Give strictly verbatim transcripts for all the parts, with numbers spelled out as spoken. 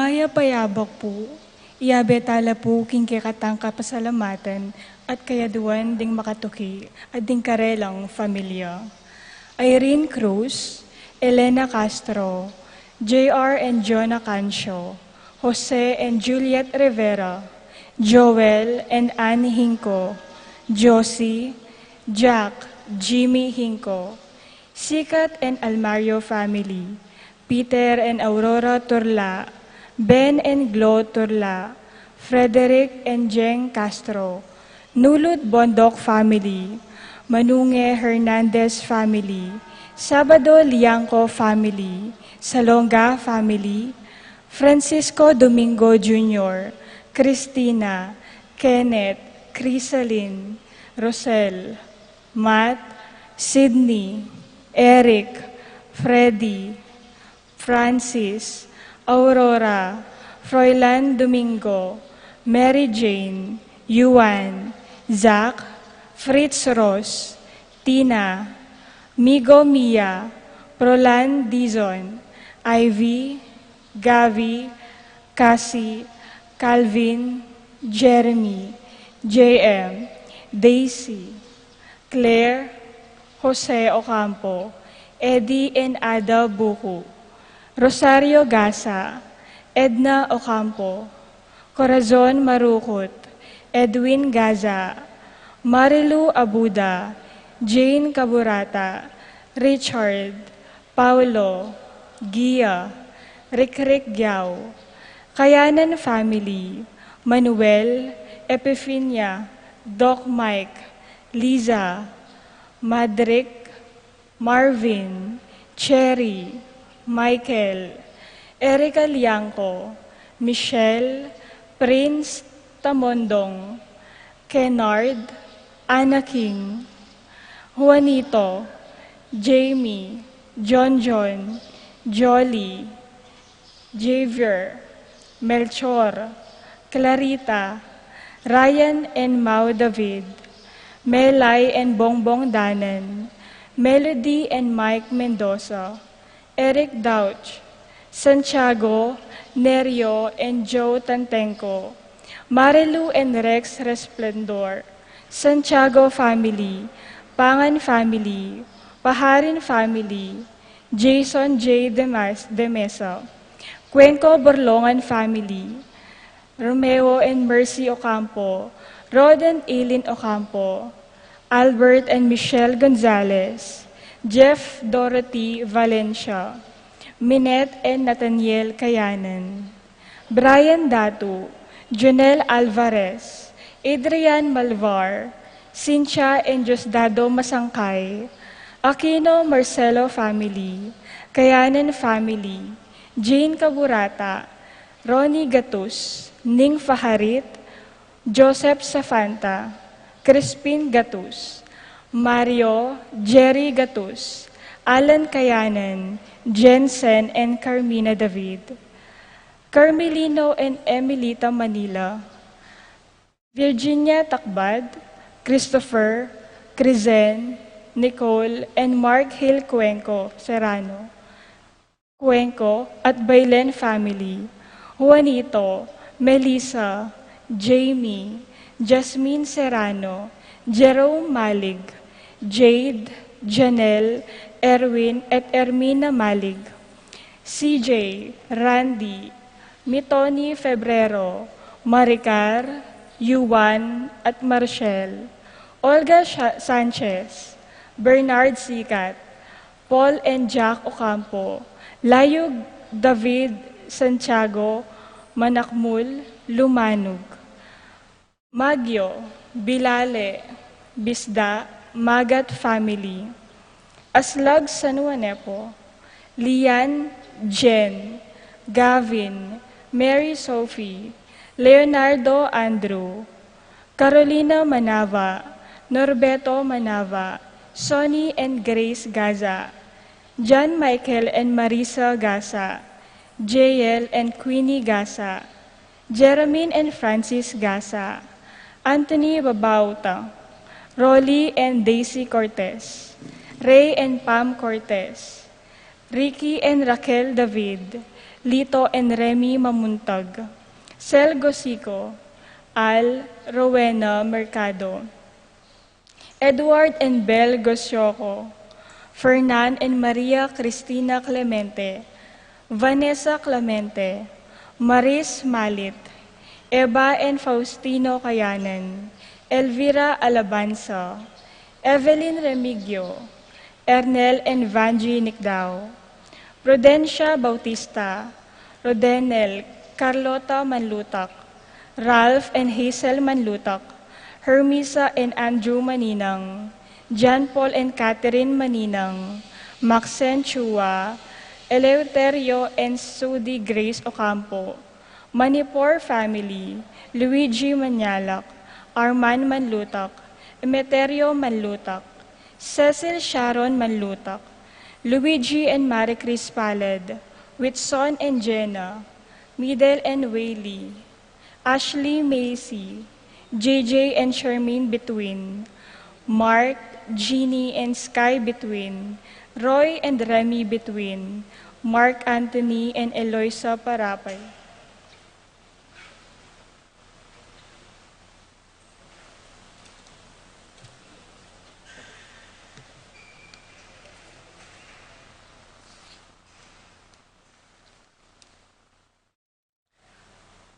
Mayap a yabak pu, iyabe tala pu king kekatang kapasalamatan at kayaduan ding makatuki at ding karelang familia. Irene Cruz, Elena Castro, J R and Jonah Cancio, Jose and Juliet Rivera, Joel and Anne Hinco, Josie, Jack, Jimmy Hinco, Sikat and Almario family, Peter and Aurora Turla, Ben and Glo Turla, Frederick and Jeng Castro, Nulud Bondoc family, Manunge Hernandez family, Sabado Liangco family, Salonga family, Francisco Domingo Junior, Cristina, Kenneth, Crisalin, Rosel, Matt, Sydney, Eric, Freddy, Francis, Aurora, Froilan Domingo, Mary Jane, Yuan, Zach, Fritz Ross, Tina, Migo Mia, Prolan Dizon, Ivy, Gavi, Cassie, Calvin, Jeremy, J M, Daisy, Claire, Jose Ocampo, Eddie and Ada Buku, Rosario Gasa, Edna Ocampo, Corazon Marukut, Edwin Gaza, Marilu Abuda, Jane Caburata, Richard, Paulo, Gia, Rikrik Giao, Kayanan family, Manuel, Epifinia, Doc Mike, Liza, Madrick, Marvin, Cherry, Michael, Erica Liangco, Michelle, Prince Tamondong, Kennard, Anaking, Juanito, Jamie, John John, Jolly, Javier, Melchor, Clarita, Ryan and Mau David, Melay and Bongbong Danan, Melody and Mike Mendoza, Eric Dauch, Santiago, Nerio and Joe Tantenco, Marilu and Rex Resplendor, Santiago family, Pangan family, Paharin family, Jason J. Demas-, Demesa, Cuenco Borlongan family, Romeo and Mercy Ocampo, Rod and Eileen Ocampo, Albert and Michelle Gonzalez, Jeff Dorothy Valencia, Minette and Nathaniel Kayanan, Brian Datu, Jonel Alvarez, Adrian Malvar, Cynthia and Diosdado Masangkay, Aquino Marcelo family, Kayanan family, Jane Caburata, Ronnie Gatus, Ning Faharit, Joseph Safanta, Crispin Gatus, Mario, Jerry Gatus, Alan Kayanan, Jensen and Carmina David, Carmelino and Emilita Manila, Virginia Takbad, Christopher, Crizen, Nicole, and Mark Hill Cuenco Serrano, Cuenco at Bailen family, Juanito, Melissa, Jamie, Jasmine Serrano, Jerome Malig, Jade, Janelle, Erwin, at Ermina Malig, C J, Randy, Mitoni Febrero, Maricar, Yuan, at Marshall, Olga Sha-, Sanchez, Bernard Sikat, Paul and Jack Ocampo, Layug David Santiago, Manakmul, Lumanug, Magyo, Bilale, Bisda, Magat family, Aslag San Juanepo, Lian, Jen, Gavin, Mary Sophie, Leonardo Andrew, Carolina Manava, Norberto Manava, Sonny and Grace Gaza, John Michael and Marisa Gasa, J L and Queenie Gasa, Jeremy and Francis Gasa, Anthony Babauta, Rolly and Daisy Cortez, Ray and Pam Cortez, Ricky and Raquel David, Lito and Remy Mamuntag, Sel Gosico, Al Rowena Mercado, Edward and Bel Gosioco, Fernan and Maria Cristina Clemente, Vanessa Clemente, Maris Malit, Eva and Faustino Kayanan, Elvira Alabanza, Evelyn Remigio, Ernel and Vangie Nicdao, Prudencia Bautista, Rodenel, Carlota Manlutak, Ralph and Hazel Manlutak, Hermisa and Andrew Maninang, John Paul and Catherine Maninang, Maxen Chua, Eleuterio and Sudi Grace Ocampo, Manipor family, Luigi Manyalak, Arman Manlutak, Emeterio Manlutak, Cecil Sharon Manlutak, Luigi and Marie Chris Palad, Whitson and Jenna, Midel and Whaley, Ashley Macy, J J and Charmaine Between, Mark, Jeannie and Sky Between, Roy and Remy Between, Mark Anthony and Eloisa Parapay.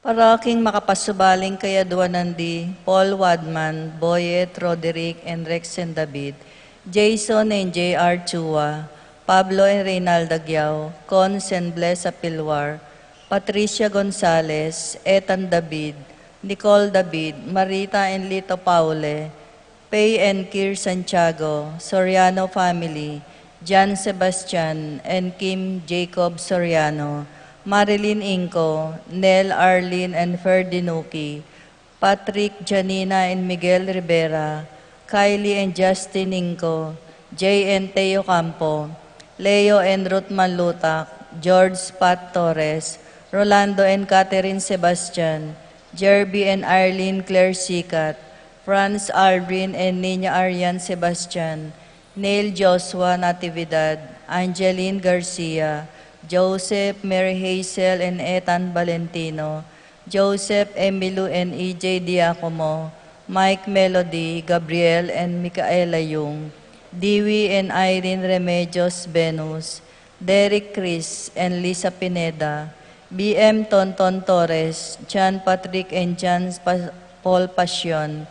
Para king makapasubaling kayaduanan di Paul Wadman, Boyet, Roderick, and Rex and David, Jason and J R Chua, Pablo and Reynalda Giao, Cons and Bless Apilwar, Patricia Gonzalez, Ethan David, Nicole David, Marita and Lito Paule, Pei and Kir Santiago, Soriano family, Jan Sebastian and Kim Jacob Soriano, Marilyn Inco, Nel Arlene and Ferdinuki, Patrick, Janina and Miguel Rivera, Kylie and Justin Inco, Jay and Teo Campo, Leo and Ruth Manlutak, George Pat Torres, Rolando and Catherine Sebastian, Jerby and Arlene Claire Sicat, Franz Aldrin and Nina Arian Sebastian, Neil Joshua Natividad, Angeline Garcia, Joseph, Mary Hazel and Ethan Valentino, Joseph, Emilu and E J Diacomo, Mike Melody, Gabriel and Micaela Yung, Dewey and Irene Remedios Venus, Derek Chris and Lisa Pineda, B M Tonton Torres, John Patrick and John Pa-, Paul Pasion,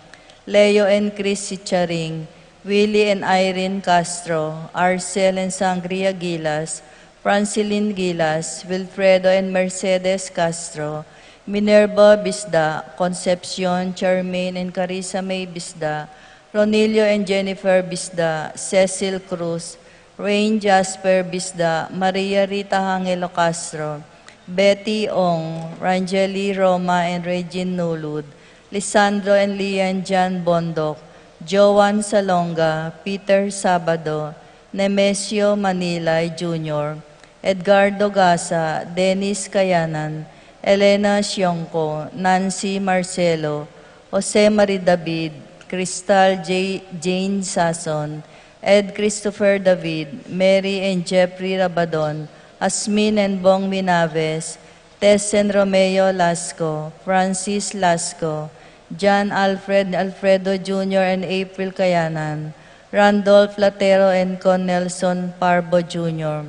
Leo and Chris Sicharing, Willie and Irene Castro, Arcel and Sangria Gilas, Francilin Gilas, Wilfredo and Mercedes Castro, Minerva Bisda, Concepcion, Charmaine and Carissa May Bisda, Ronilio and Jennifer Bisda, Cecil Cruz, Rain Jasper Bisda, Maria Rita Angelo Castro, Betty Ong, Rangeli Roma and Regine Nulud, Lisandro and Lian Jan Bondoc, Joan Salonga, Peter Sabado, Nemesio Manilay Junior, Edgardo Gasa, Dennis Kayanan, Elena Siongco, Nancy Marcelo, Jose Marie David, Cristal J-, Jane Sason, Ed Christopher David, Mary and Jeffrey Rabadon, Asmin and Bong Minaves, Tess and Romeo Lasco, Francis Lasco, John Alfred Alfredo Junior and April Kayanan, Randolph Latero and Con Nelson Parbo Junior,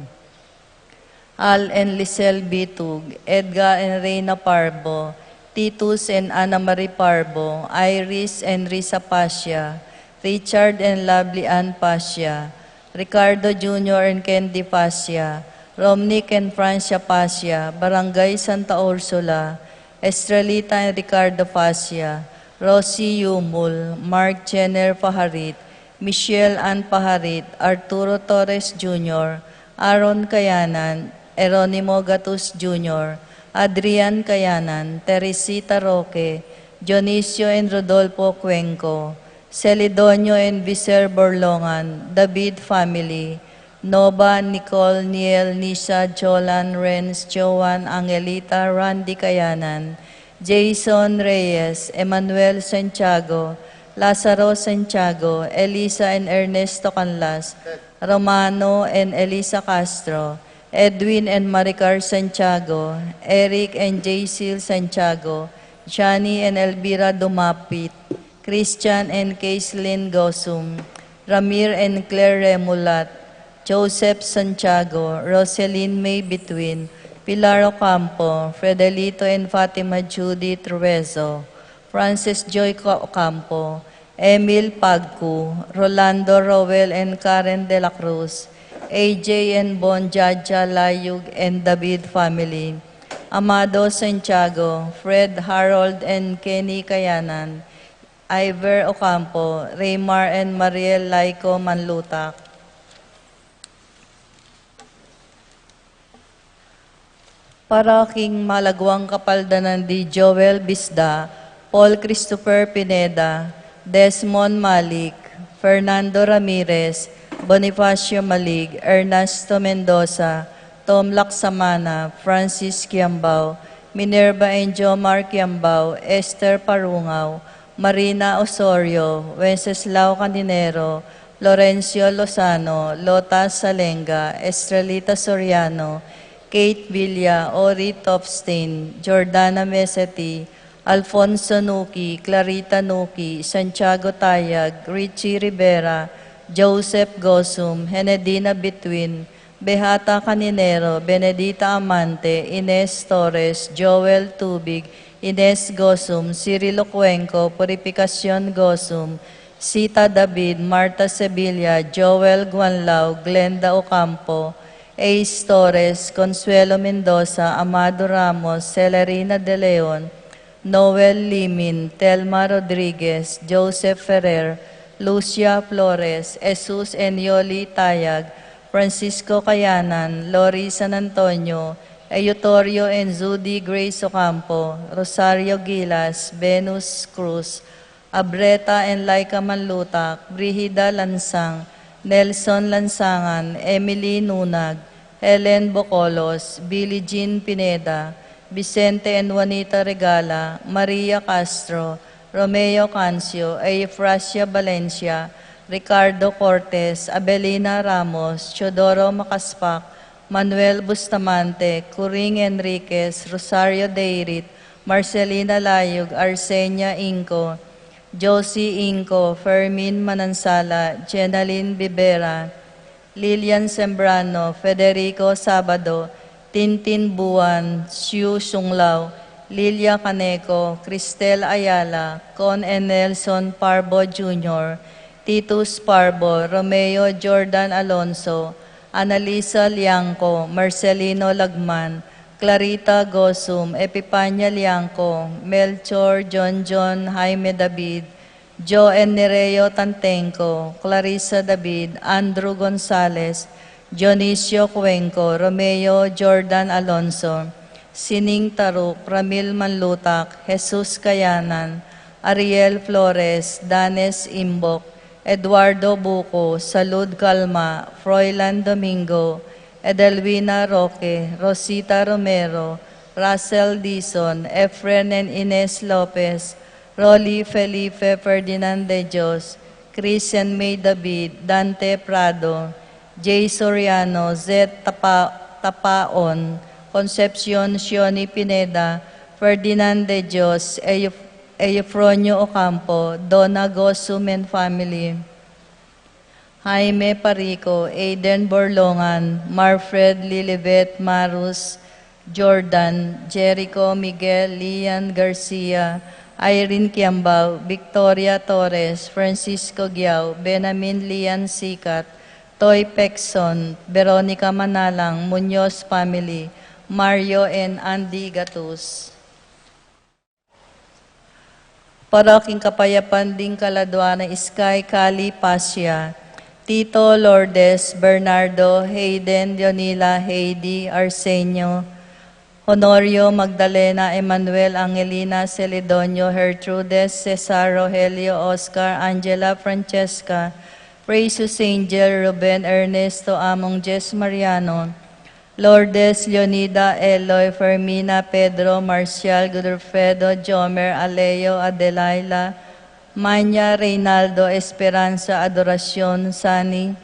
Al and Lisel Bitug, Edgar and Reina Parbo, Titus and Ana Marie Parbo, Iris and Risa Pasia, Richard and Lovely Ann Pasia, Ricardo Junior and Candy Pasia, Romnick and Francia Pasia, Barangay Santa Ursula, Estrelita and Ricardo Pasia, Rosie Yumul, Mark Jenner Paharit, Michelle Ann Paharit, Arturo Torres Junior, Aaron Kayanan, Eronimo Gatus Junior, Adrian Kayanan, Teresita Roque, Dionisio and Rodolfo Cuenco, Celidonio and Viser Borlongan, David family, Nova, Nicole, Niel, Nisha, Jolan, Renz, Joan, Angelita, Randy Kayanan, Jason Reyes, Emmanuel Santiago, Lazaro Santiago, Elisa and Ernesto Canlas, Romano and Elisa Castro, Edwin and Maricar Santiago, Eric and Jaycil Santiago, Johnny and Elvira Dumapit, Christian and Caislin Gosum, Ramir and Claire Remulat, Joseph Santiago, Roselyn May Bituin, Pilar Ocampo, Fredelito and Fatima Judith Ruezo, Francis Joy Co-, Ocampo, Emil Pagcu, Rolando Roel and Karen de la Cruz, A J and Bon Jaja Layug and David family, Amado Santiago, Fred Harold and Kenny Kayanan, Iver Ocampo, Raymar and Mariel Laiko Manlutak. Para king malagwang kapaldanan di Joel Bisda, Paul Christopher Pineda, Desmond Malik, Fernando Ramirez, Bonifacio Malig, Ernesto Mendoza, Tom Laksamana, Francis Kiambao, Minerva and Jomar Kiambao, Esther Parungao, Marina Osorio, Wenceslao Caninero, Lorencio Lozano, Lota Salenga, Estrelita Soriano, Kate Villa, Ori Topstein, Jordana Meseti, Alfonso Nuki, Clarita Nuki, Santiago Tayag, Richie Rivera, Joseph Gosum, Henedina Bituin, Behata Caninero, Benedita Amante, Ines Torres, Joel Tubig, Ines Gosum, Cirilo Cuenco, Purificacion Gosum, Sita David, Marta Sevilla, Joel Guanlao, Glenda Ocampo, Ace Torres, Consuelo Mendoza, Amado Ramos, Celerina De Leon, Noel Limin, Telma Rodriguez, Joseph Ferrer, Lucia Flores, Jesus and Yoli Tayag, Francisco Kayanan, Lori San Antonio, Eutorio and Judy Grace Ocampo, Rosario Gilas, Venus Cruz, Abreta and Laika Manlutak, Brigida Lansang, Nelson Lansangan, Emily Nunag, Helen Bocolos, Billie Jean Pineda, Vicente and Juanita Regala, Maria Castro, Romeo Cancio, Eufrasia Valencia, Ricardo Cortes, Abelina Ramos, Teodoro Macaspac, Manuel Bustamante, Curing Enriquez, Rosario Deirit, Marcelina Layug, Arsenia Inco, Josie Inco, Fermin Manansala, Jenaline Bibera, Lilian Sembrano, Federico Sabado, Tintin Buan, Siu Sunglao, Lilia Caneco, Cristel Ayala, Con and Nelson Parbo Junior, Titus Parbo, Romeo Jordan Alonso, Annalisa Liangco, Marcelino Lagman, Clarita Gosum, Epipania Liangco, Melchor John John, Jaime David, Jo and Nereo Tantenco, Clarissa David, Andrew Gonzales, Dionisio Cuenco, Romeo Jordan Alonso, Sining Taruk, Ramil Manlutak, Jesus Kayanan, Ariel Flores, Danes Imbok, Eduardo Buco, Salud Calma, Froilan Domingo, Edelwina Roque, Rosita Romero, Russell Dizon, Efren and Ines Lopez, Rolly Felipe, Ferdinand de Dios, Chris and May David, Dante Prado, Jay Soriano, Zet Tapa-, Tapaon, Concepcion Sioni Pineda, Ferdinand de Dios, Euf-, Eufronio Ocampo, Donna Gosum and family, Jaime Parico, Aiden Borlongan, Marfred, Lilibet, Marus, Jordan, Jericho, Miguel, Lian Garcia, Irene Kiambao, Victoria Torres, Francisco Giao, Benamin Lian Sikat, Toy Pexon, Veronica Manalang, Muñoz family, Mario and Andy Gatus. Para king kapayapan ding kaladua na Sky Cali Pasia, Tito, Lourdes, Bernardo, Hayden, Leonila, Heidi, Arsenio, Honorio, Magdalena, Emmanuel, Angelina, Celedonio, Gertrudes, Cesar, Rogelio, Oscar, Angela, Francesca, Precious Angel, Ruben, Ernesto, Among Jess Mariano, Lourdes, Leonida, Eloy, Fermina, Pedro, Marcial, Godofredo, Jomer, Aleo, Adelaila, Manya, Reynaldo, Esperanza, Adoracion, Sani,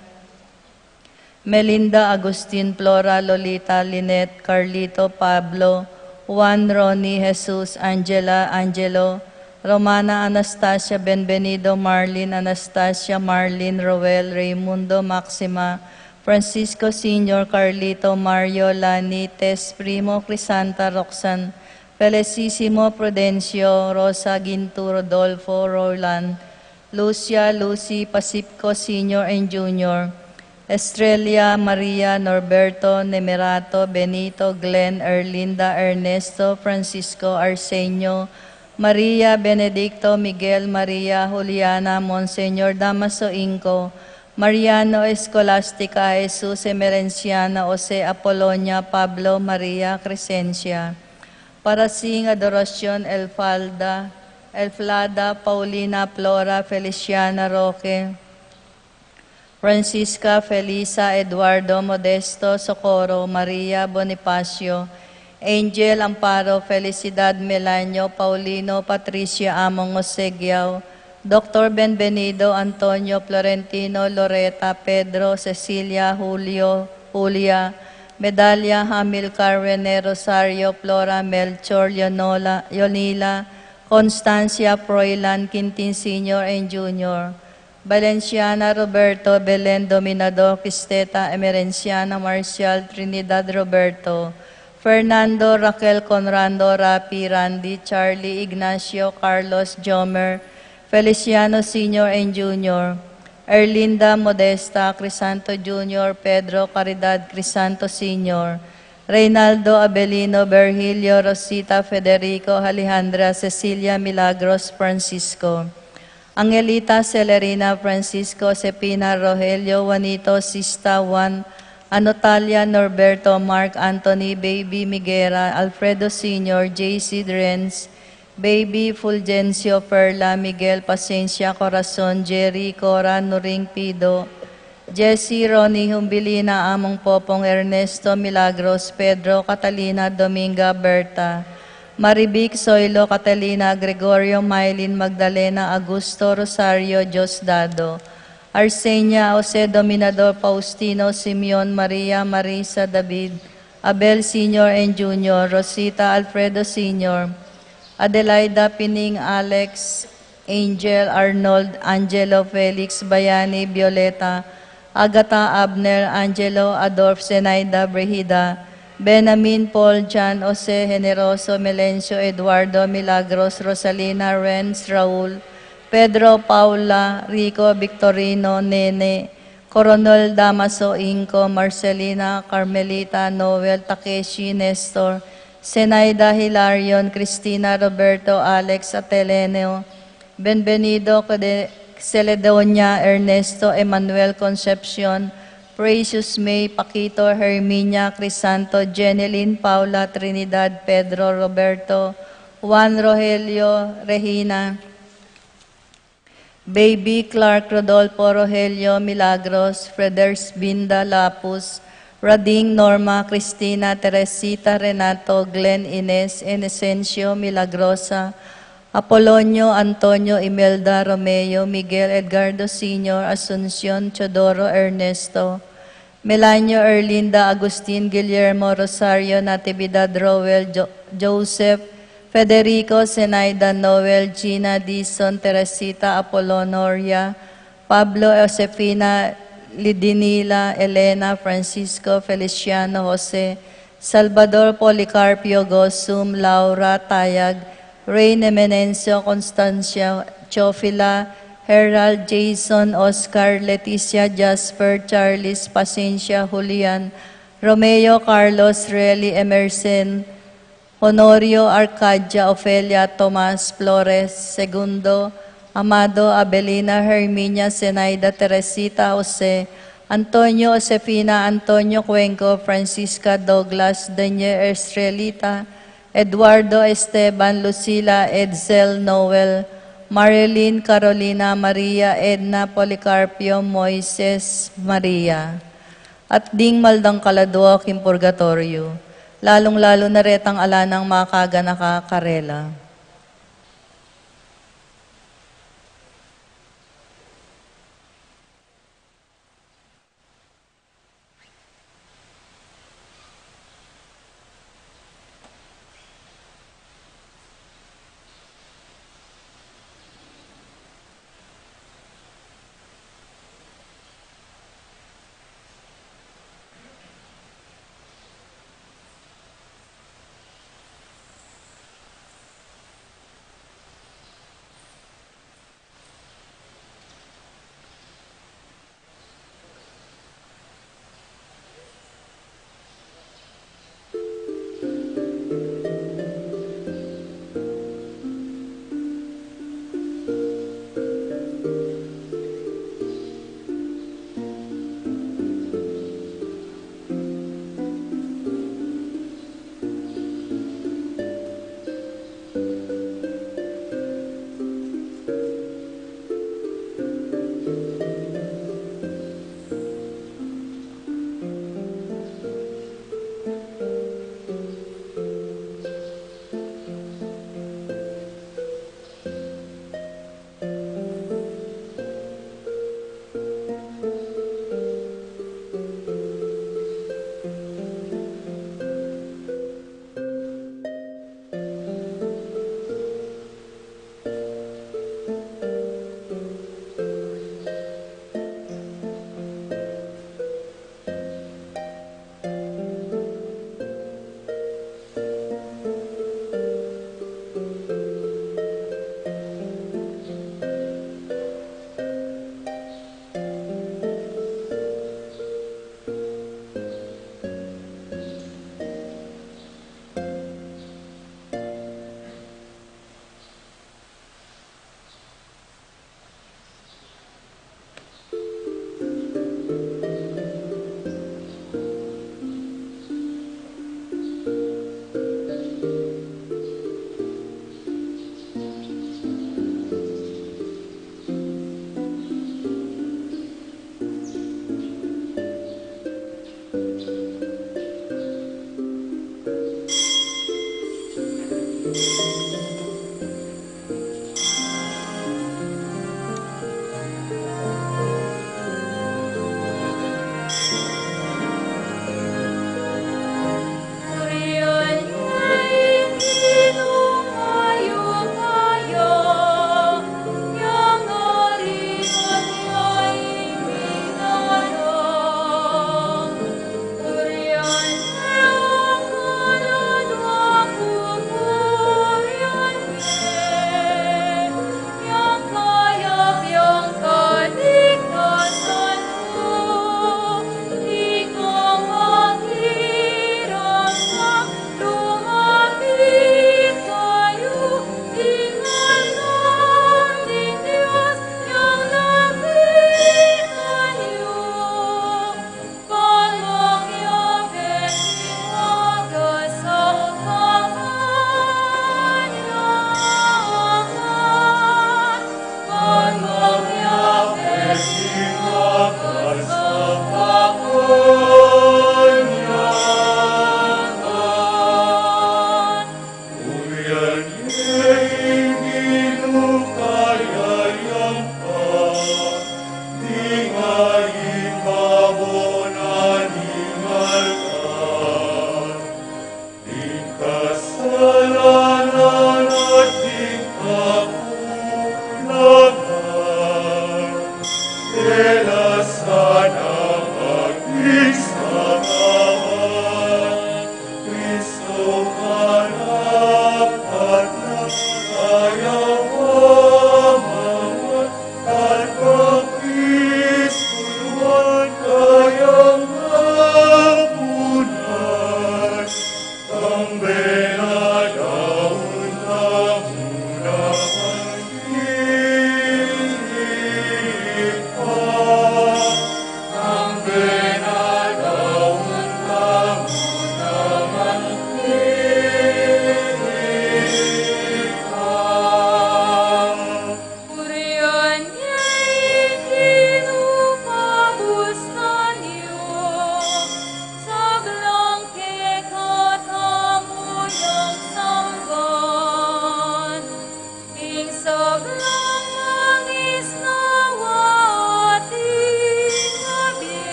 Melinda, Agustin, Flora, Lolita, Lynette, Carlito, Pablo, Juan, Ronnie, Jesus, Angela, Angelo, Romana, Anastasia, Benvenido, Marlin, Anastasia, Marlin, Roel, Raimundo, Maxima, Francisco Senior, Carlito, Mario, Lani, Tess, Primo, Crisanta, Roxanne, Felicissimo, Prudencio, Rosa, Ginto, Rodolfo, Roland, Lucia, Lucy, Pacifico Senior and Junior, Estrella, Maria, Norberto, Nemerato, Benito, Glenn, Erlinda, Ernesto, Francisco, Arsenio, Maria, Benedicto, Miguel, Maria, Juliana, Monseñor Damaso Inco, Mariano, Escolastica, Jesus, Emerenciana, Jose, Apolonia, Pablo, Maria, Crescencia. Para sing adoracion, Elfalda, Elflada, Paulina, Flora, Feliciana, Roque, Francisca, Felisa, Eduardo, Modesto, Socorro, Maria, Bonifacio, Angel, Amparo, Felicidad, Melanio, Paulino, Patricia, Among, Jose, Giao, Doctor Benvenido, Antonio, Florentino, Loreta, Pedro, Cecilia, Julio, Julia, Medalia, Hamilcar, Rene, Rosario, Flora, Melchor, Leonola, Leonila, Constancia, Froilan, Quintin Senior and Junior, Valenciana, Roberto, Belen, Dominador, Cristeta, Emerenciana, Marcial, Trinidad, Roberto, Fernando, Raquel, Conrando, Rapi, Randy, Charlie, Ignacio, Carlos, Jomer, Feliciano Senior and Junior, Erlinda, Modesta, Crisanto Junior, Pedro, Caridad, Crisanto Senior, Reynaldo, Abelino, Virgilio, Rosita, Federico, Alejandra, Cecilia, Milagros, Francisco, Angelita, Celerina, Francisco, Sepina, Rogelio, Juanito, Sista, Juan, Anotalia, Norberto, Mark, Anthony, Baby, Miguera, Alfredo Senior, J C, Renz, Baby, Fulgencio, Perla, Miguel, Pasencia, Corazon, Jerry, Cora, Nuring, Pido, Jesse, Ronnie, Humbilina, Among Popong, Ernesto, Milagros, Pedro, Catalina, Dominga, Berta, Marivic, Soilo, Catalina, Gregorio, Mylene, Magdalena, Augusto, Rosario, Diosdado, Arsenia, Jose, Dominador, Faustino, Simeon, Maria, Marisa, David, Abel Senior and Junior, Rosita, Alfredo Senior, Adelaida, Pining, Alex, Angel, Arnold, Angelo, Felix, Bayani, Violeta, Agatha, Abner, Angelo, Adolf, Zenaida, Brigida, Benamin, Paul, John, Jose, Generoso, Melencio, Eduardo, Milagros, Rosalina, Renz, Raul, Pedro, Paula, Rico, Victorino, Nene, Coronel Damaso Inco, Marcelina, Carmelita, Noel, Takeshi, Nestor, Zenaida, Hilarion, Cristina, Roberto, Alex, Ateleneo, Benvenido, Cede-, Celedonia, Ernesto, Emmanuel, Concepcion, Precious, May, Paquito, Herminia, Crisanto, Jenilyn, Paula, Trinidad, Pedro, Roberto, Juan, Rogelio, Regina, Baby, Clark, Rodolfo, Rogelio, Milagros, Freders, Binda, Lapus, Rading, Norma, Cristina, Teresita, Renato, Glenn, Ines, Inocencio, Milagrosa, Apolonio, Antonio, Imelda, Romeo, Miguel, Edgardo Senior, Asuncion, Teodoro, Ernesto, Melanio, Erlinda, Agustin, Guillermo, Rosario, Natividad, Roel, Jo-, Joseph, Federico, Zenaida, Noel, Gina, Dison, Teresita, Apolonoria, Pablo, Josefina, Lidinila, Elena, Francisco, Feliciano, Jose, Salvador, Policarpio, Gosum, Laura, Tayag, Reyne, Menencio, Constancia, Teofila, Herald, Jason, Oscar, Leticia, Jasper, Charles, Pasencia, Julian, Romeo, Carlos, Relly, Emerson, Honorio, Arcadia, Ofelia, Tomas, Flores, Segundo, Amado, Abelina, Herminia, Zenaida, Teresita, Jose, Antonio, Josefina, Antonio, Cuenco, Francisca, Douglas, Daniel, Estrelita, Eduardo, Esteban, Lucila, Edsel, Noel, Marilyn, Carolina, Maria, Edna, Policarpio, Moises, Maria. At ding maldang kaladua king purgatoryo, lalung-lalu na retang ala nang makaganaka karela.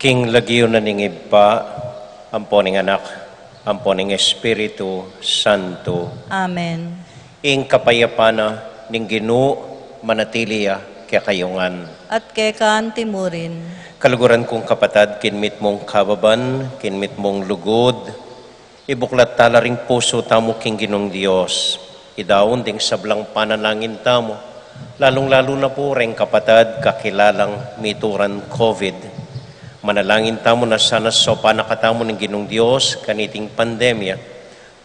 King lagyu na ning Ibpa, ampo ning Anak, ampo ning Espiritu Santo. Amen. Ing kapayapan na ning Ginu manatili ya kekayu ngan. At keka anti mu rin. Kaluguran kung kapatad, king mitmung kababan, king mitmung lugud, ibuklat tala ring pusu tamu king Ginung Dios. Idaun ding sablang panalangin tamu, lalung-lalu na pu reng kapatad kakilalang mituran COVID. Manalangin tamu na sana saupan na katamu ning Ginung Dios kaniting pandemya,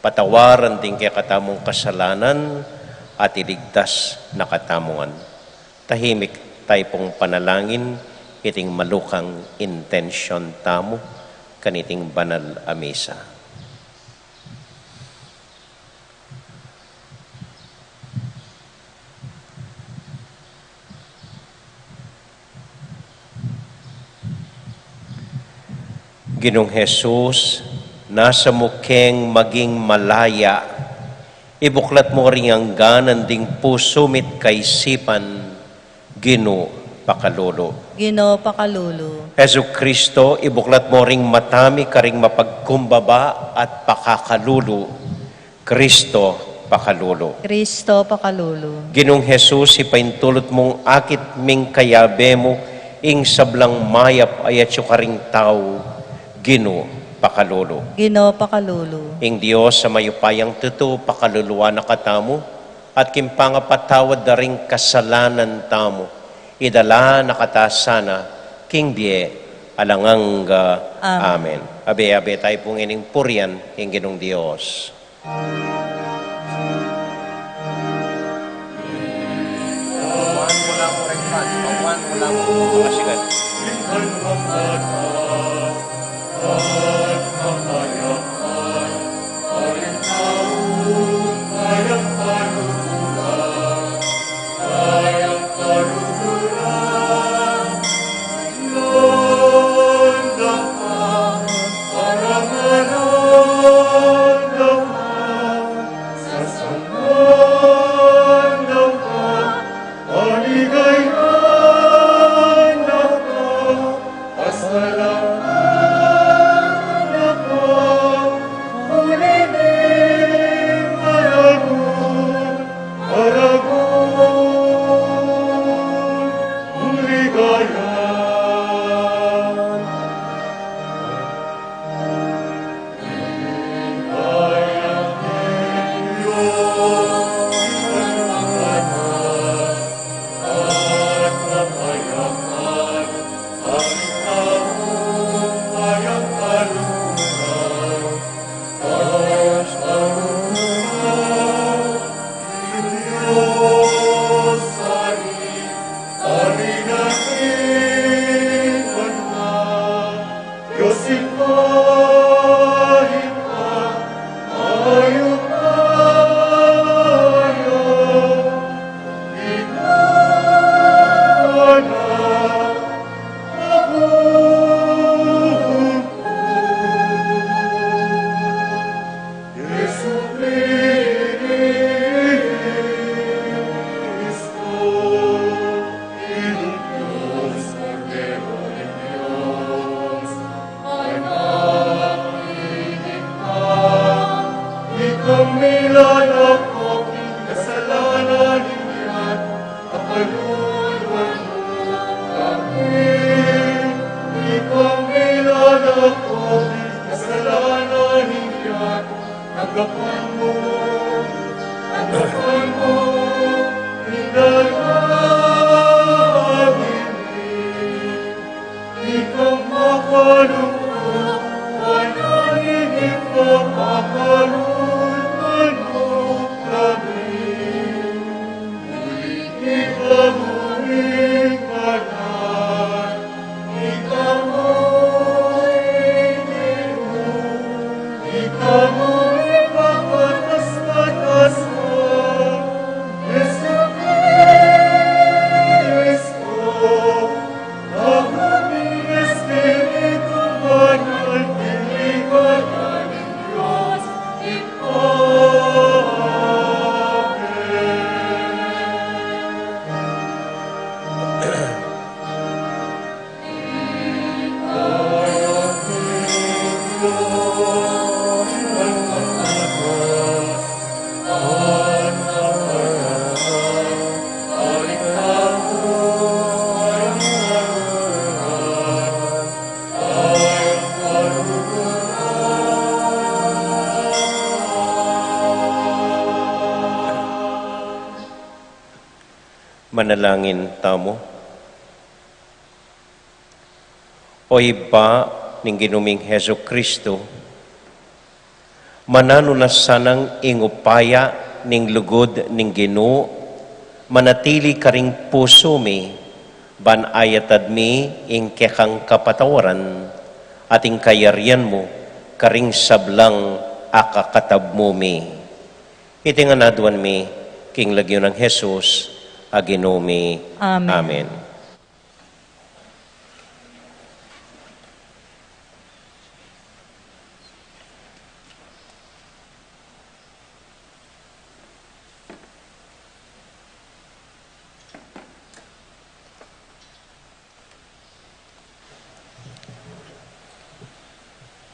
patawaran ding kekatamung kasalanan at iligtas na katamu ngan. Tahimik tayu pung panalangin iting malukang intensyon tamu kaniting banal a misa. Ginung Jesus, nasa mu keng maging malaya, ibuklat mu ring angganan ding pusu mi't kaisipan, Ginu, pakalulu. Ginu, pakalulu. Jesucristo, ibuklat mu ring mata mi karing mapagkumbaba at pakakalulu, Cristo, pakalulu. Cristo, pakalulu. Ginung Jesus, ipaintulut mung akit ming kayabe mu ing sablang mayap a yatsu karing tau, Ginu, pakalulu. Ginu, pakalulu. Ing Dios a mayupayang tutu pakaluluan na katamu, at king pangapatawad da ring kasalanan tamu, idala na kata sana king bie alang angga. Amen. Amen. Abe-abe tayu pung ining purian king Ginung Dios. Manalangin tamu. O Ibpa ning Ginu ming Jesucristo, mananu na sanang ing upaya ning lugud ning Ginu manatili karing pusu mi, ban ayatad mi ing kekang kapatawaran at ing kayarian mu karing sablang akakatab mu mi. Iti ngan aduan mi king lagyu nang Jesus a Ginu mi. Amen. Amen.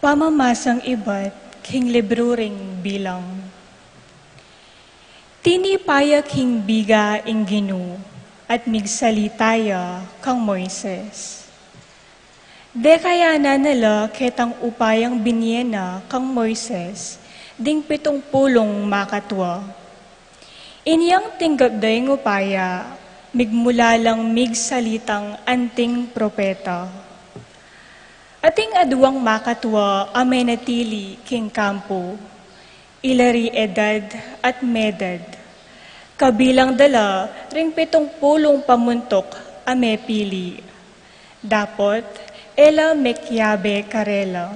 Pamamasang ibat king libru ring Bilang. Tinipa ya king biga ing Ginu at migsalita ya kang Moises. Dekayanan na la ketang upayang binie na kang Moises ding pitung pulung makatua. Inyang tinggap da ing upaya, migmula lang migsalitang anting propeta. Ating aduang makatua a menatili king kampu, ila ri Edad at Medad. Kabilang da la ring pitung pulung pamuntuk a mepili. Dapot e la mekiabe karela.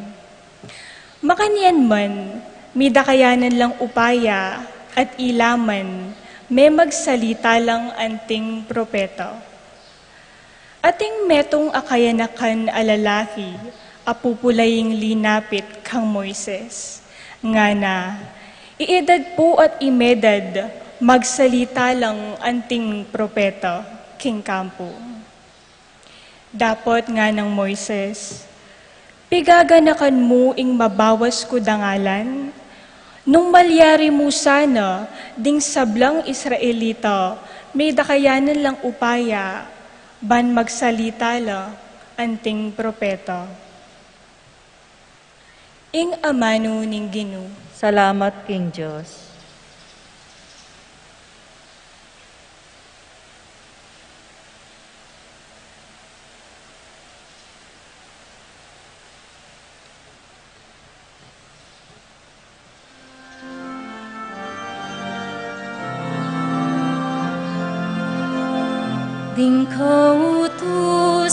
Makanyan man, midakayanan lang upaya at ila man memagsalita lang anting propeta. Ating metung a kayanakan a lalaki a pupulaying linapit kang Moises. Ngana, i Edad pu at i Medad magsalita lang anting propeta king kampu. Dapot nganang Moises, pigaganakan mu ing mabawas ku dangalan? Nung malyari mu sana ding sablang Israelita, midakayanan lang upaya ban magsalita la anting propeta. Ing amanu ning Ginu. Salamat king Dios. Ding kautusan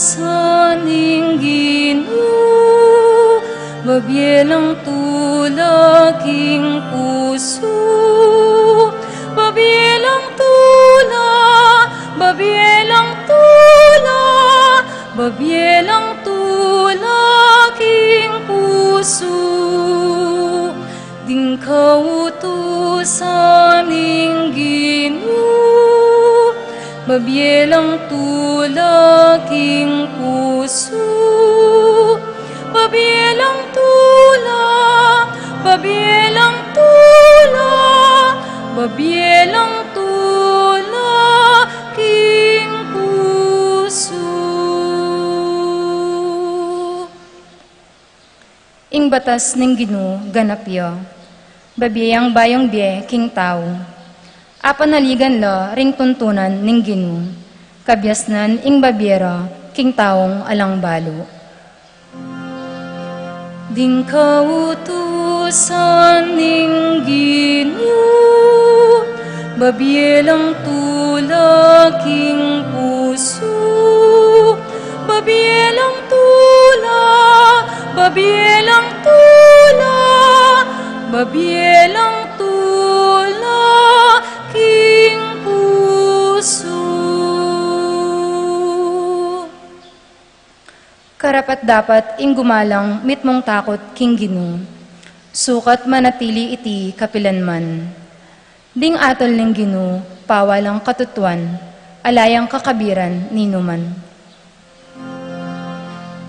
ning Ginu, babie lang tula king pusu, babie lang tula, babie lang tula, babie lang tula king pusu. Ding kautusan ning Ginu, babie lang tula king pusu, babie lang tula, babie lang tula, babie lang tula king pusu. Ing batas ning Ginu ganap ya, babie yang bayung bie king tau. Apanaligan la ring tuntunan ning Ginu, kabiasnan ing babie ra king taung alang balu. Ding kautusan ning Ginu, babie lang tula king pusu, babie lang tula, babie lang tula, babie lang tula king pusu. Karapat-dapat ing gumalang mitmung takut king Ginu, sukat manatili iti kapilanman. Ding atul ning Ginu, pawalang katutuan, ala yang kakabiran ninuman.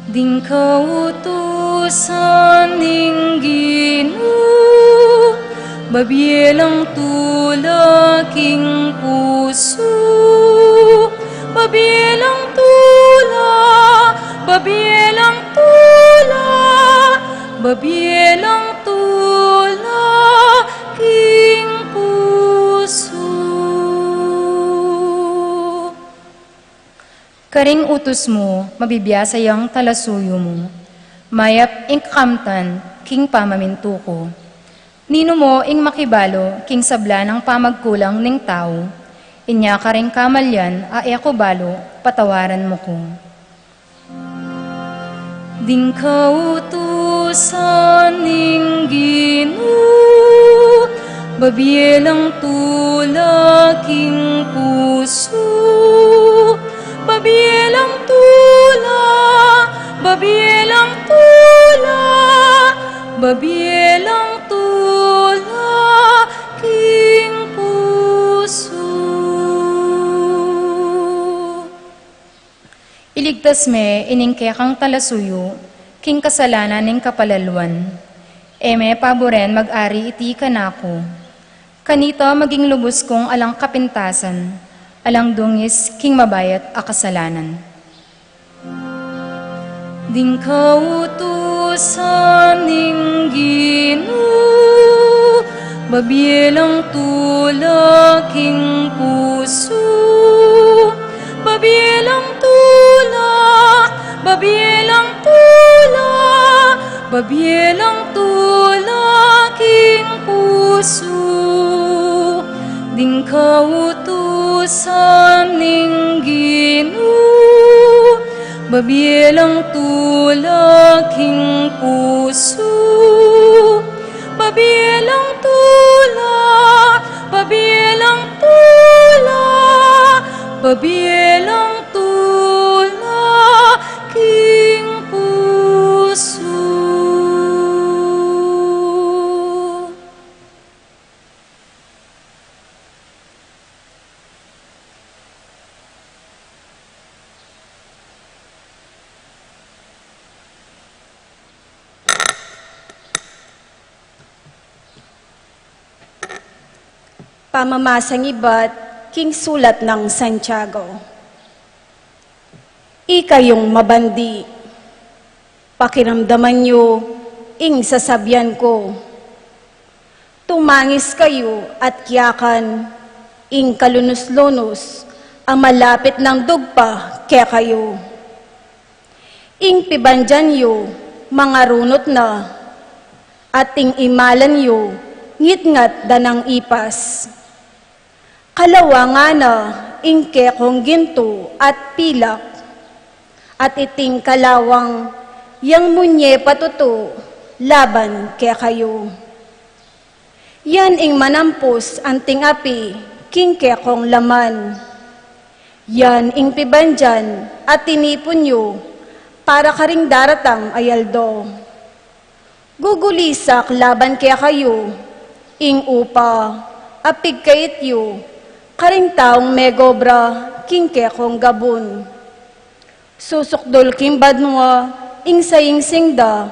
Ding kautusan ning Ginu, babie lang tula king pusu, babie lang tula, babie lang tula, babie lang tula king pusu. Karing utus mu, mabibiasa yang talasuyu mu. Mayap ing kakamtan king pamamintu ku. Ninu mu ing makibalu king sabla nang pamagkulang ning tau? Inya karing kamalian a e ku balu, patawaran mu ku. Ding kautusan ning Ginu, babie lang tula king pusu, babie lang tula, babie lang tula, babie lang tula king pusu. Iligtas me ining kekang talasuyu king kasalanan ning kapalaluan. E me paburen mag-ari iti kanaku. Kanita maging lubus kung alang kapintasan, alang dungis king mabayat a kasalanan. Ding kautusan ning Ginu, babie lang tula king pusu, babie lang tula, babie lang tula, babie lang tula king pusu. Ding kautusan ning Ginu, babie lang tula king pusu, babie lang tula, babie lang tula, babie lang tula king pusu. Pamamasang ibat king sulat nang Santiago. Ikayung mabandi, pakiramdaman yu ing sasabian ku. Tumangis kayu at kiyakan, ing kalunus-lunus a malapit nang dugpa kekayu. Ing pibandian yu mangarunut na, at ing imalan yu ngitngat da nang ipas. Kalawangan na ing kekong gintu at pilak, at iting kalawang yang munye patutu laban kekayu. Yan ing manampus anting api king kekong laman. Yan ing pibandian a tinipun yu para karing daratang a aldo. Gugulisak laban kekayu ing upa a pigkait yu karing taung megobra king kekong gabun. Susukdul king banua ing saing-sing da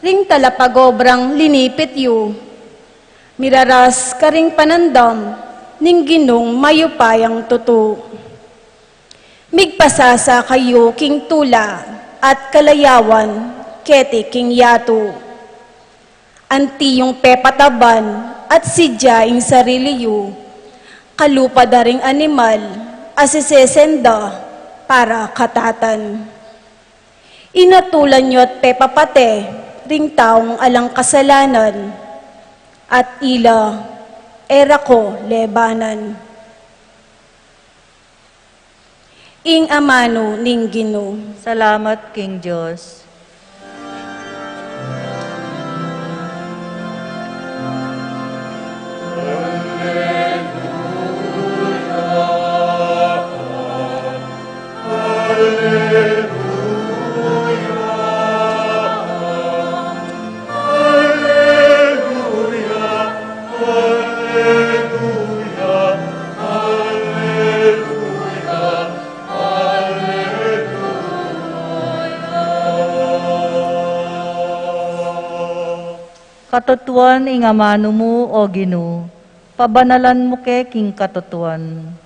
ring talapagobrang linipit yu. Miraras karing panandam ning Ginung mayupayang tutu. Migpasasa kayu king tula at kalayawan keti king yatu. Anti yung pepataban at sidya ing sarili yu, kalupa da ring animal a sisesen da para katatan. Inatulan yu at pepapate ring taung alang kasalanan, at ila e ra ko lebanan. Ing amanu ning Ginu. Salamat king Dios. Alleluia, alleluia, alleluia, alleluia. Katutuan ing amanu mu, O Ginu, pabanalan mu ke king katutuan.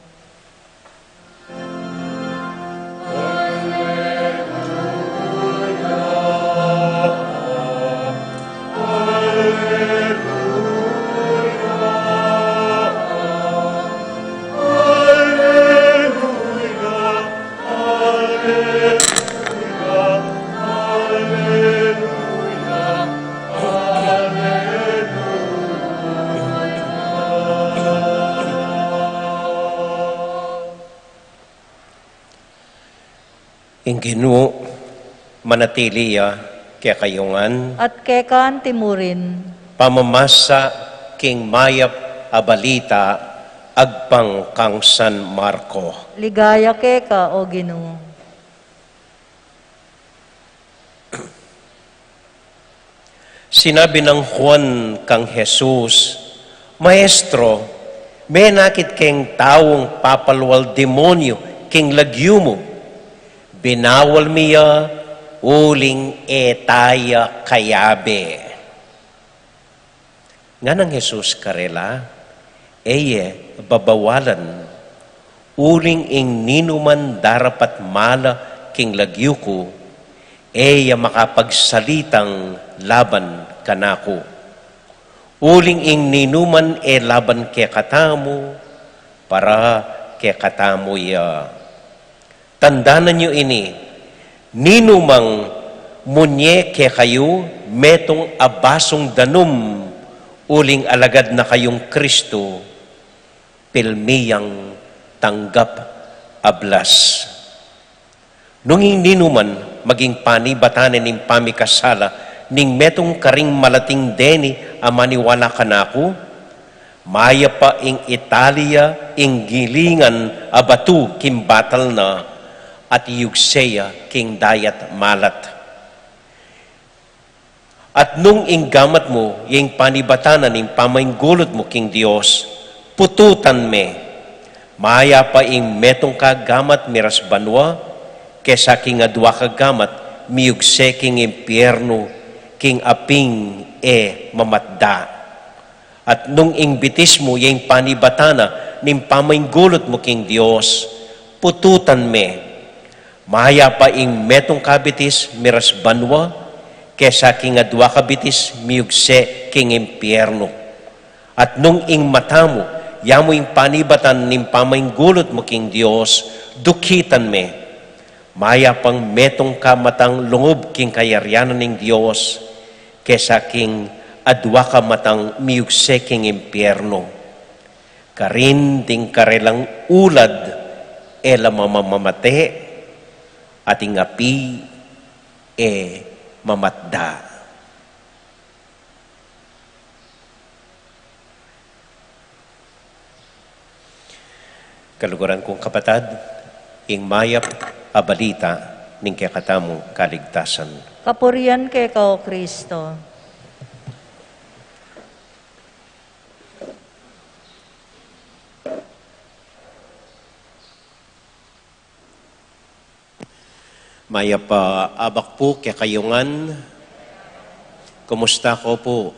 Ing Ginu manatili ya kekayu ngan. At keka anti mu rin. Pamamasa king mayap a balita agpang kang San Marco. Ligaya keka, O Ginu. Sinabi nang Juan kang Jesus, "Maestro, menakit keng taung papalwal demonyu king lagyu mu. Binawal mi ya uling e ta ya kayabe." Nganang Jesus karela, "E ye babawalan, uling ing ninuman darapat mala king lagyu ku, e ya makapagsalitang laban kanaku. Uling ing ninuman e laban kekatamu, para kekatamu ya. Tandanan yu ini, ninumang munye kekayu metung a basung danum, uling alagad na kayung Kristu, pilmi yang tanggap a blas. Nung ing ninuman maging panibatan ne ning pamikasala ning metung karing malating deni a maniwala kanaku, mayap pa ing itali ya ing gilingan a batu king batal na, at iyugse ya king dayat malat. At nung ing gamat mu ya ing panibatan na ning pamanggulut mu king Dios, pututan me. Mayap pa ing metung ka gamat miras banua, kesa king adua ka gamat miyugse king impiernu, king aping e mamatda. At nung ing bitis mu ya ing panibatan na ning pamanggulut mu king Dios, pututan me. Mayap pa ing metung ka bitis miras banua, kesa king adua ka bitis miyugse king impiernu. At nung ing mata mu ya mu ing panibatan ning pamanggulut mu king Dios, dukitan me. Mayap pang metung ka matang lungub king kayarian ning Dios, kesa king adua ka matang miyugse king impiernu. Karin ding karelang ulad e la mamamate, at ing api e mamatda. Kaluguran kung kapatad, ing mayap a balita ning kekatamung kaligtasan. Kapurian keka, O Kristo. Mayap a abak pu kekayu ngan. Kumusta ko pu?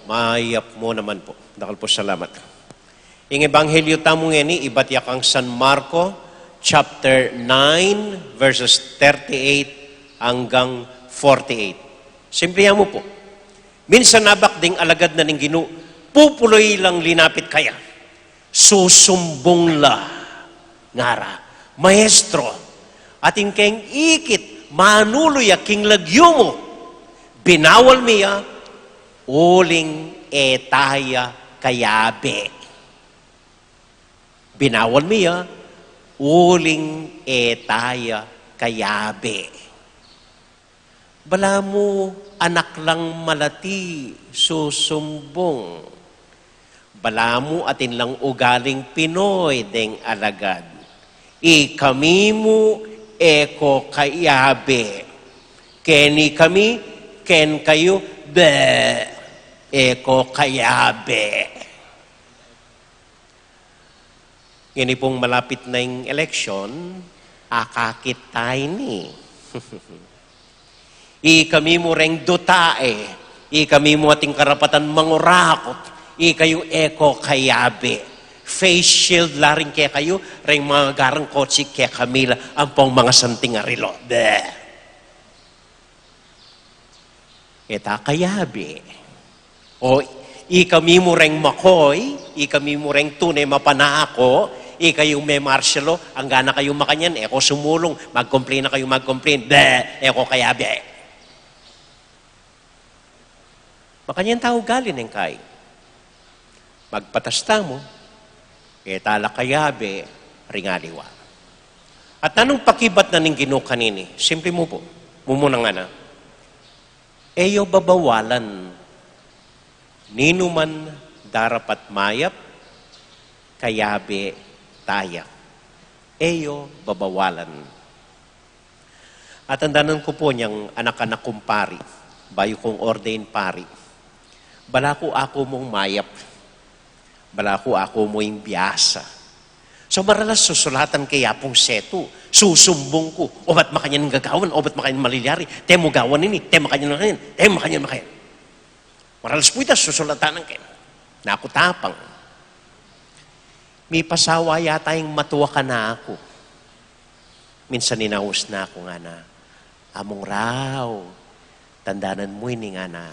Mayap mu naman pu. Dakal pu salamat. Ing ebanghelyo tamu ngeni, ibat ya kang San Marco, chapter nine, verses thirty-eight anggang forty-eight. Simple ya mu pu. Minsan abak ding alagad na ning Ginu, pupuloy lang linapit kaya. Susumbung la, ngara, "Maestro, atin keng ikit manulu ya king lagyu mu. Binawal mi ya, uling e ta ya kayabe. Binawal mi ya, uling e ta ya kayabe." Balamu anak lang malati susumbung. Balamu atin lang ugaling Pinoy deng alagad. Ikami mu e ko kayabe. Keni kami, ken kayu, be, e ko kayabe. Ngeni pung malapit na ing eleksyon, akakit ta ini. Ikami mu reng dutae, ikami mu ating karapatan mangurakot, ikayu e ko kayabe. Face shield la rin kekayu, reng mangagarang kotse kekami la, ampong mangasanting a rilo. Bleh. E ta kayabe. O, ikami mu reng makoy, ikami mu reng tune mapanako, ikayu me marshalo, angga na kayu makanyan, e ko sumulung, mag-complain na kayu, mag-complain, be, e ko kayabe. Makanyan tau ugali neng kai. Magpatas tamu, e ta la kayabe ring aliwa. At nanung pakibat na ning Ginu kanini? Simple mu pu. Mumuna ngana, e yo babawalan. Ninuman darapat mayap, kayabe taya. E yo babawalan. Atandanan ku pu nyang anak-anak kung pari, bayu kung ordain pari. Balaku aku mung mayap. Balaku aku mu ing biasa. So, maralas susulatan ke ya pung setu, susumbung ku, obat makanyan gagawan, obat makanyan malilyari, te mu gawan ini, te makanyan makanyan, te makanyan makanyan. Maralas pu ita susulatan ke. Naku tapang. Mipasawa yata ing matua kanaku. Minsan inaus na ku ngana, among raw, tandanan mu ini ngana.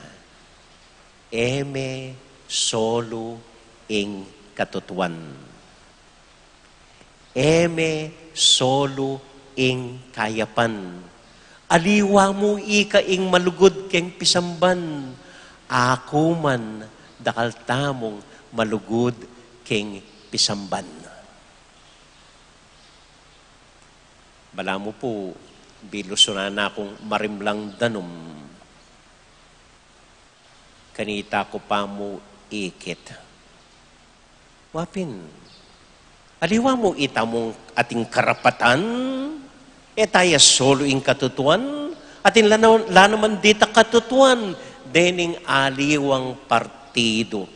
E me solu ing katutuan. E me solu ing kayapan. Aliwa mu ika ing malugud keng pisamban. Aku man dakal tamung malugud keng pisamban. Balamu pu, bilusunan na kung marimlang danum. Kanita ku pa mu ikit. Wa pin. Aliwa mu ita mung ating karapatan, e taya solu ing katutuan, atin la na-, la naman dita katutuan, dening aliwang partidu.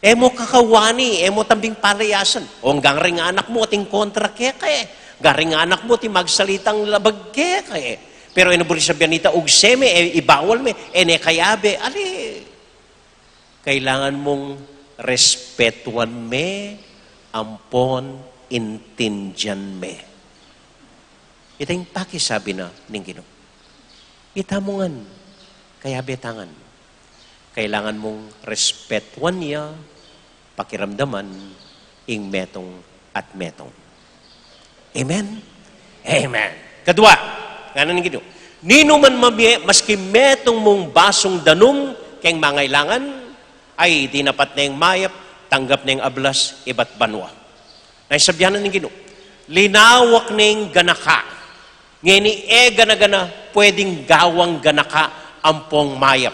E mu kakawani, e mu tambing palayasan. O, anggang ring anak mu ating kontra keka e. Anggang ring anak mu ating magsalitang labag keka e. Pero e na buri sabian ita, ugse me, e, ibawal me, e ne kayabe. Ali, kailangan mung respetuan me, ampon intindian me. Ita ing pakisabi na ning Ginu. Ita mu ngan, kayabe ta ngan. Kailangan mung respetuan ya, pakiramdaman, ing metung at metung. Amen? Amen. Kadua, ngana ning Ginu, ninuman mamie, maski metung mung basung danum keng mangailangan, ay dinapat neng mayap, tanggap neng ablas, ibat banua. Nung sabyan na ning Ginu, linawak neng ganaka. Ngeni e gana-gana pwedeng gawang ganaka ampong mayap.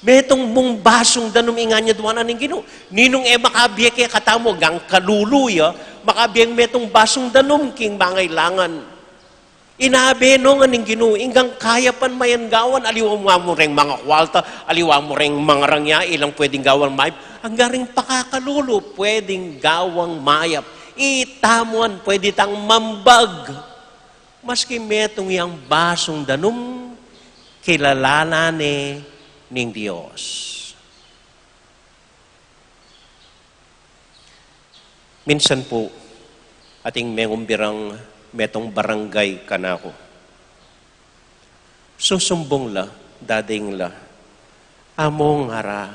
Metung mung basung danum, ing anyad wa na ning Ginu. Ninung e makabie kekatamu, anggang kalulu ya, makabie metung basung danum king mangailangan. Inabe no ngan ning Ginu, inggang kayapan mayan gawan, aliwa mu reng mangakualta, aliwa mu reng mangarangya, ilang pwedeng gawan mayap, anggang reng pakakalulu, pwedeng gawang mayap. Itamu ngan, pwede tang mambag. Maski metung yang basung danum, kilala na ne ning Dios. Minsan pu, ating mengumbirang metung barangay kanaku. Susumbung la, dading la, among ara,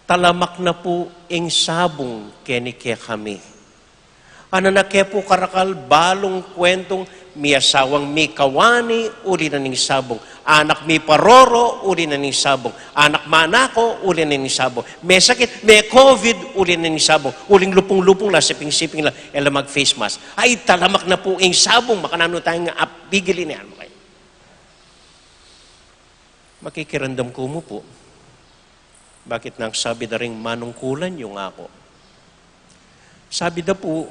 talamak na pu ing sabung keni kekami. Anak ne pu karakal balung kwentung, mi asawang mikawani, uli na ning sabung. Anak miparoro, uli na ning sabung. Anak manako, uli na ning sabung. Mesakit, me-covid, uli na ning sabung. Uling lupung-lupung la, siping-siping la, e la mag-face mask. Ay, talamak na pu ing sabung, makananu tayang apigil ini, anu kaya? Makikiramdam ku mu pu. Bakit nang sabi da ring manungkulan yu ngaku? Sabi da pu,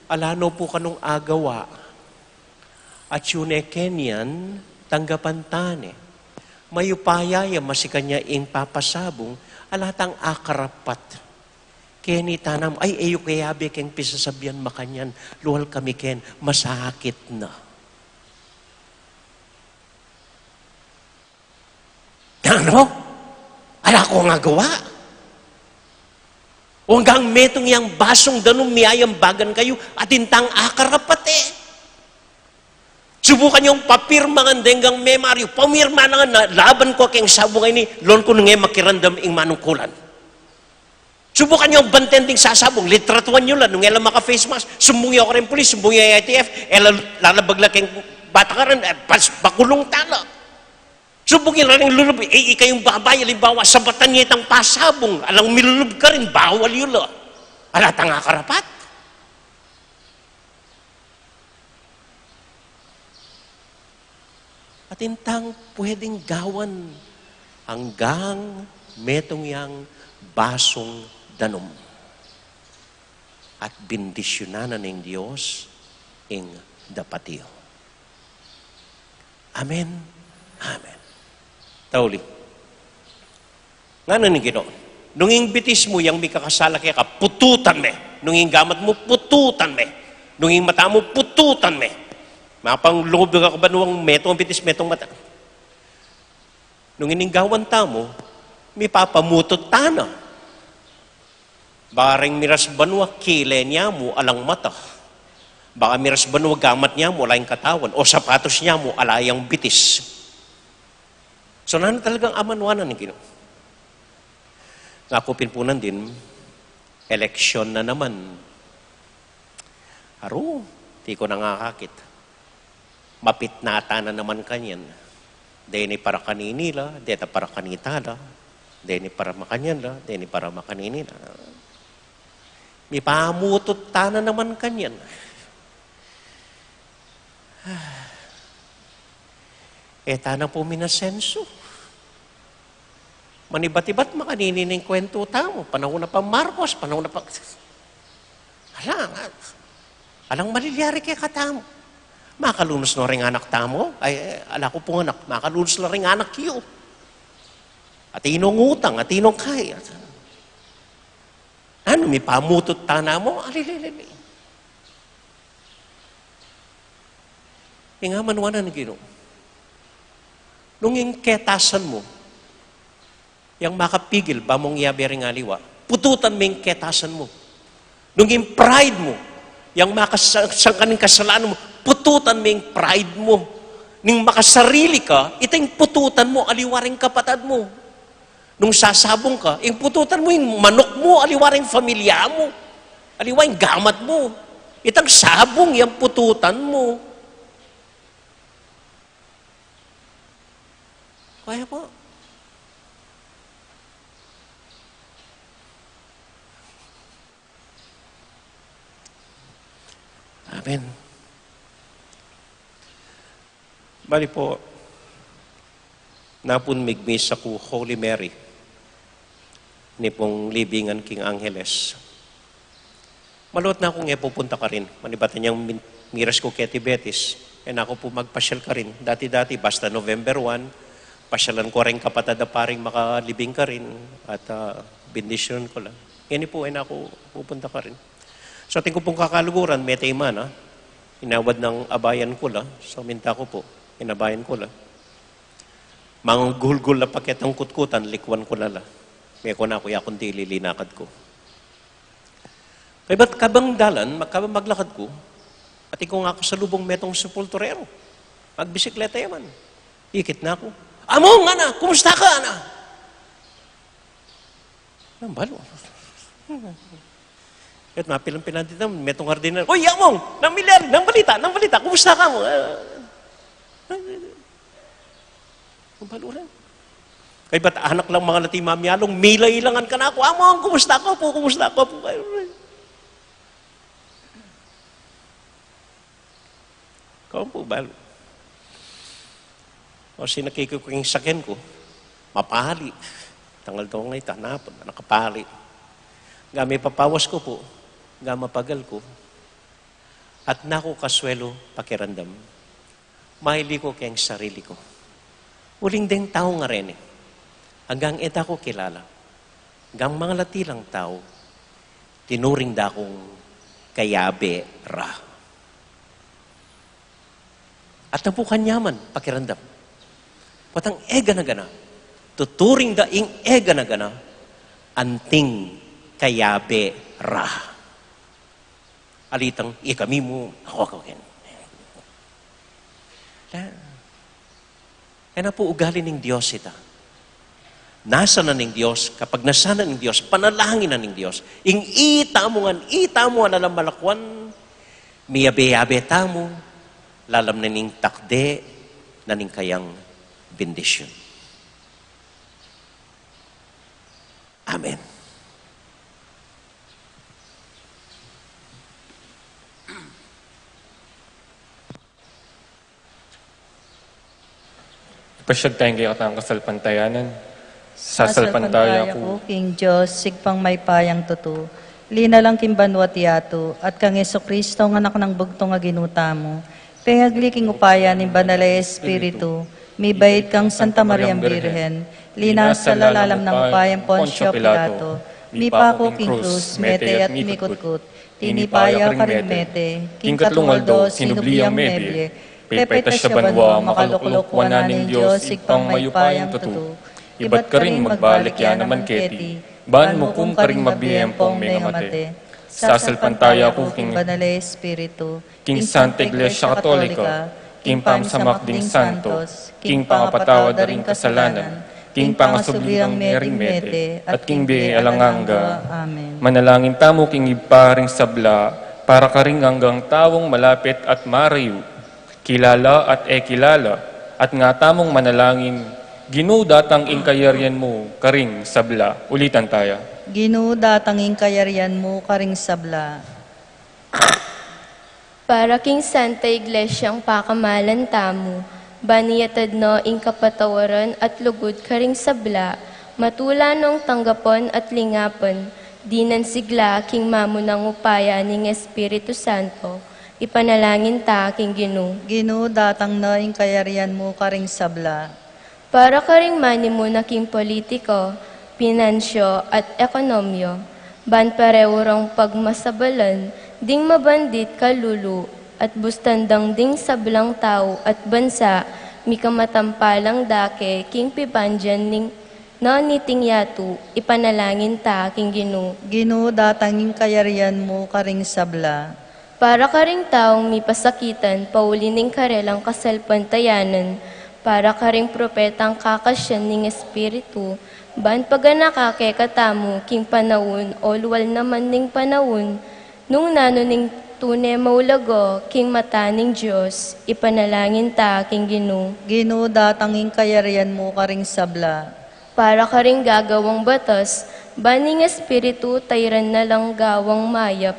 ala no pu kanung agawa. At yu ne kenian, tanggapan ta ne. Mayupaya ya, masikan ya ing papasabung, ala tang akarapat. Keni tana mu, ay, e yu kayabe keng pisasabian makanyan, lual kami ken, masakit na. Nanu? Ala kung agawa. O anggang metung yang basung danum miyayambagan kayu, atin tang akarapat e. Subukan yung papirmangan denggang memar yu, pamirma na ngan na laban ku keng sabung a ini, lon ku nung e makiramdam ing manungkulan. Subukan yung banten ding sasabung, litratuan yu la, nung e la maka-face mask, sumbung yu kareng pulis, sumbung yu I T F, e la lalabag la keng batakaran, e, pas, bakulung tala. Sumbung yu la ring lulub, e, ikayung babai, alimbawa, sabatan ye itang pasabung, alang milulub karin, bawal yu la. Ala tang akarapat. Atin tang pwedeng gawan anggang metung yang basung danum. At bendisyunan na ning Dios ing dapat yu. Amen. Amen. Tauli. Ngana ning Ginu, nung ing bitis mu yang mikakasala keka, pututan me. Nung ing gamat mu, pututan me. Nung ing mata mu, pututan me. Mapanglungub ka kabanuang metung bitis, metung mata. Nung ining gawan tamu, mipapamutut tana. Baka reng miras banua, kile nia mu, alang mata. Baka miras banua, gamat nia mu, ala ing katawan. O sapatos nia mu, ala yang bitis. So, nanu talagang amanuanan ning Ginu? Nga ku pin pu nandin, eleksyon na naman. Aru, di ku na nga akakit. Mapitnata na naman kanyan. Deni para kanini la, deta para kanita la, deni para makanyan la, deni para makanini la. Mipamutut ta na naman kanyan. E ta na pu minasensu. Manibat-ibat makanini ning kwentu tamu. Panahun na pa Marcos, panahun na pa, ala, nga. Alang malilyari kekatamu. Makalunus no ring anak tamu? Ay, ala ku pung anak. Makalunus la ring anak yu. Atin nong utang, atin nong kai. Nanu, mipamutut ta na mu? Alilili. Ing amanuanan ning Ginu. Nung ing ketasan mu yang makapigil ba mung yabe ring aliwa, pututan me ing ketasan mu. Nung ing pride mu yang makasangkan ning kasalanan mu, pututan me ing pride mu. Ning makasarili ka, ita ing pututan mu aliwa ring kapatad mu. Nung sasabung ka, ing pututan mu ing manuk mu, aliwa ring familia mu, aliwa ing gamat mu. Itang sabung yang pututan mu. Kaya po. Amen. Bali po, napun migmisa ku Holy Mary, ni pung libingan king Angeles. Maluat na kung e pupunta karin, manibatan yang min-, miras ku keti Betis, e na ku pu magpasyal karin. Dati-dati, basta November one, pasyalan ku ring kapatad a paring makalibing karin, at, ah, bendisyonan ku la. Ngeni pu, e na ku pupunta karin. So, atin ku pung kakaluguran, mete i mana, inawad nang abayan ku la, so, minta ku pu, inabayan ku la. Manggulgul la pa ketang kutkutan, likuan ku la la. Meko na ku, ya kung di lilinakad ku. Kaybat kabang dalan, mag-, kabang maglakad ku, atin kung akasalubung metung sepulturero. Magbisikleta ya man. Ikit na ku. "Among, ngana, kumusta ka, ngana?" Nang balu. Ket mapilan-pilan dita, metung kardinan. "Oy, Among! Nang Milyari, nang balita, nang balita, kumusta ka mu?" Ah. Nang balu rin. Kaybat anak lang mangalati mamialung, mila-ilangan kanaku, "Among, kumusta ka pu, kumusta ka pu?" Kaun pu balu. O sinaki ku king saken ku, mapali. Tangal dong ay tanapun, nakapali. Ga mipapawas ku pu, ga mapagal ku. At naku kasuelu pakiramdam. Maili ku keng sarili ku. Uling deng tau ngareni, anggang e da ku kilala, anggang mangalati lang tau, tinuring da kung kayabe ra. At napu kanyaman pakiramdam. Potang e gana-gana, tuturing da ing e gana-gana, anting kayabe ra. Alitang, ikami mu, ako, ako, ken. Kaya na pu ugali ning Dios ita. Nasa na ning Dios, kapag nasa na ning Dios, panalangin na ning Dios. Ing ita mu ngan, ita mu ngan alang malakuan, miyabe-yabe tamu, lalam na ning takde, na ning kayang bendisyun. Amen. Pasyag tayang kekatang kasalpantayanan. Sasalpantaya ku king Dios, Ibpang mayupayang tutu, linalang king banua't yatu, at kang Jesukristong Anak nang bugtung a Ginu tamu, pengagli king upaya ning Banal a Espiritu, mibait kang Santa Mariang Birhen, linasa lalam nang upaya nang Poncio Pilato, mipaku king krus, mete at mikutkut, tinipa ya karing mete, king katlung aldo sinubli yang mebie, pepaitas ya banua, makalukluk wanan ning Dios Ibpang mayupayang tutu, ibat karin magbalik ya naman keti, ban mukum karing mabie ampong mengamate. Sasalpantaya ku king Banal a Espiritu, king Santa Iglesia Katolika, king pamsamak ding santos, king pangapatawad da ring kasalanan, king pangasubli yang mie ring mete, at king bie alang angga. Amen. Manalangin tamu king Ibpa ring sabla, para karing anggang taung malapit at marayu, kilala at e kilala, at nga tamung manalangin, Ginu, datang ing kayarian mu karing sabla. Ulitan taya. Ginu, datang ing kayarian mu karing sabla. Para king Santa Iglesiang pakamalan tamu, ban iyatad na ing kapatawaran at lugud karing sabla, matula nong tanggapan at lingapan, dinan sigla king mamunang upaya ning Espiritu Santo, ipanalangin ta king Ginu. Ginu, datang na ing kayarian mu karing sabla. Para karing manimu na king politika, pinansya, at ekonomiya, ban pareu rang pagmasabalan ding mabandit kalulu, at bustan dang ding sablang tau at bansa, mikamatampalang dake king pibandian ning na niting yatu, ipanalangin ta king Ginu. Ginu, datang ing kayarian mu karing sabla. Para karing taung mipasakitan pauli ning karelang kasalpantayanan, para karing propetang kakasyan ning Espiritu, ban paganaka kekatamu king panaun o lual naman ning panaun, nung nanu ning tune maulaga king mata ning Dios, ipanalangin ta king Ginu. Ginu, datang ing kayarian mu karing sabla. Para karing gagawang batas, ban ing Espiritu tairan na lang gawang mayap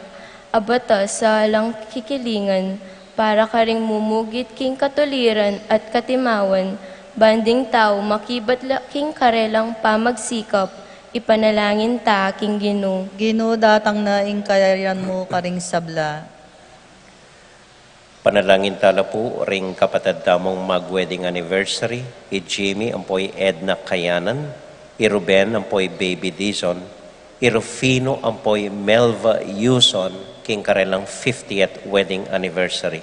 a batas a alang kikilingan, para karing mumugit king katuliran at katimawan, ban ding tau makibat la king karelang pamagsikap, ipanalangin ta king Ginu. Ginu, datang na ing kayarian mu karing sabla. Panalangin ta la pu ring kapatad tamung mag-wedding anniversary, i Jimmy ampo i Edna Kayanan, i Ruben ampo i Baby Dizon, i Rufino ampo i Melva Yuson, king karelang fiftieth wedding anniversary.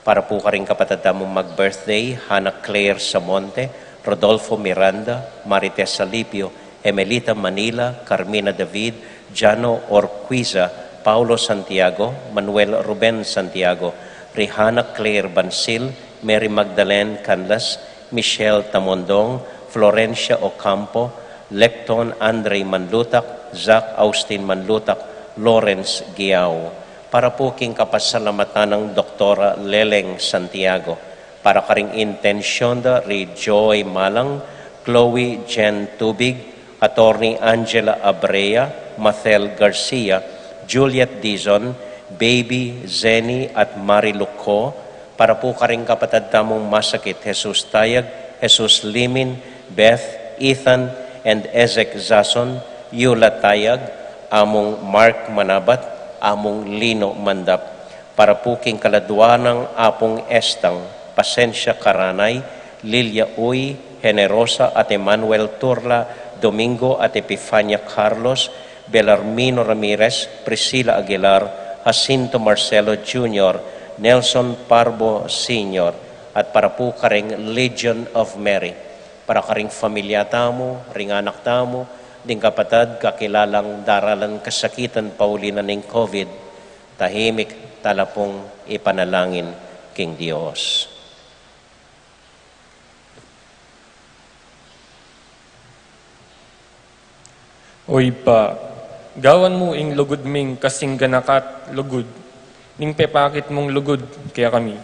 Para pu karing kapatad tamung mag-birthday, Hannah Claire Samonte, Rodolfo Miranda, Marites Salipio, Emelita Manila, Carmina David, Jano Orquiza, Paulo Santiago, Manuel Ruben Santiago, Rihanna Claire Bansil, Mary Magdalene Canlas, Michelle Tamondong, Florencia Ocampo, Lecton Andre Manlutak, Zack Austin Manlutak, Lawrence Giao. Para pu king kapasalamatan nang Doktora Leleng Santiago, para karing intensyon da ri Joy Malang, Chloe Jen Tubig, Attorney Angela Abrea, Mathel Garcia, Juliet Dizon, Baby, Zenny, at Mari Luco, para pu karing kapatad tamung masakit, Jesus Tayag, Jesus Limin, Beth, Ethan, and Ezek Zason, Yula Tayag, Amung Mark Manabat, Amung Lino Mandap. Para pu king kaladua nang Apung Estang, Pasensia Karanay, Lilia Uy, Generosa at Emmanuel Turla, Domingo at Epifania Carlos, Belarmino Ramirez, Priscilla Aguilar, Jacinto Marcelo Junior, Nelson Parbo Senior, at para pu karing Legion of Mary, para karing familia tamu, ring anak tamu, ding kapatad kakilalang daralan kasakitan pauli na ning COVID, tahimik tala pung ipanalangin king Dios. O Ibpa, gawan mu ing lugud ming kasing ganaka at lugud ning pepakit mung lugud kekami.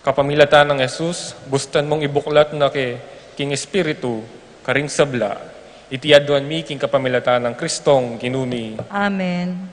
Kapamilatan nang Jesus, bustan mung ibuklat na ke king Espiritu karing sabla. Iti aduan mi king kapamilatan nang Kristong Ginu mi. Amen.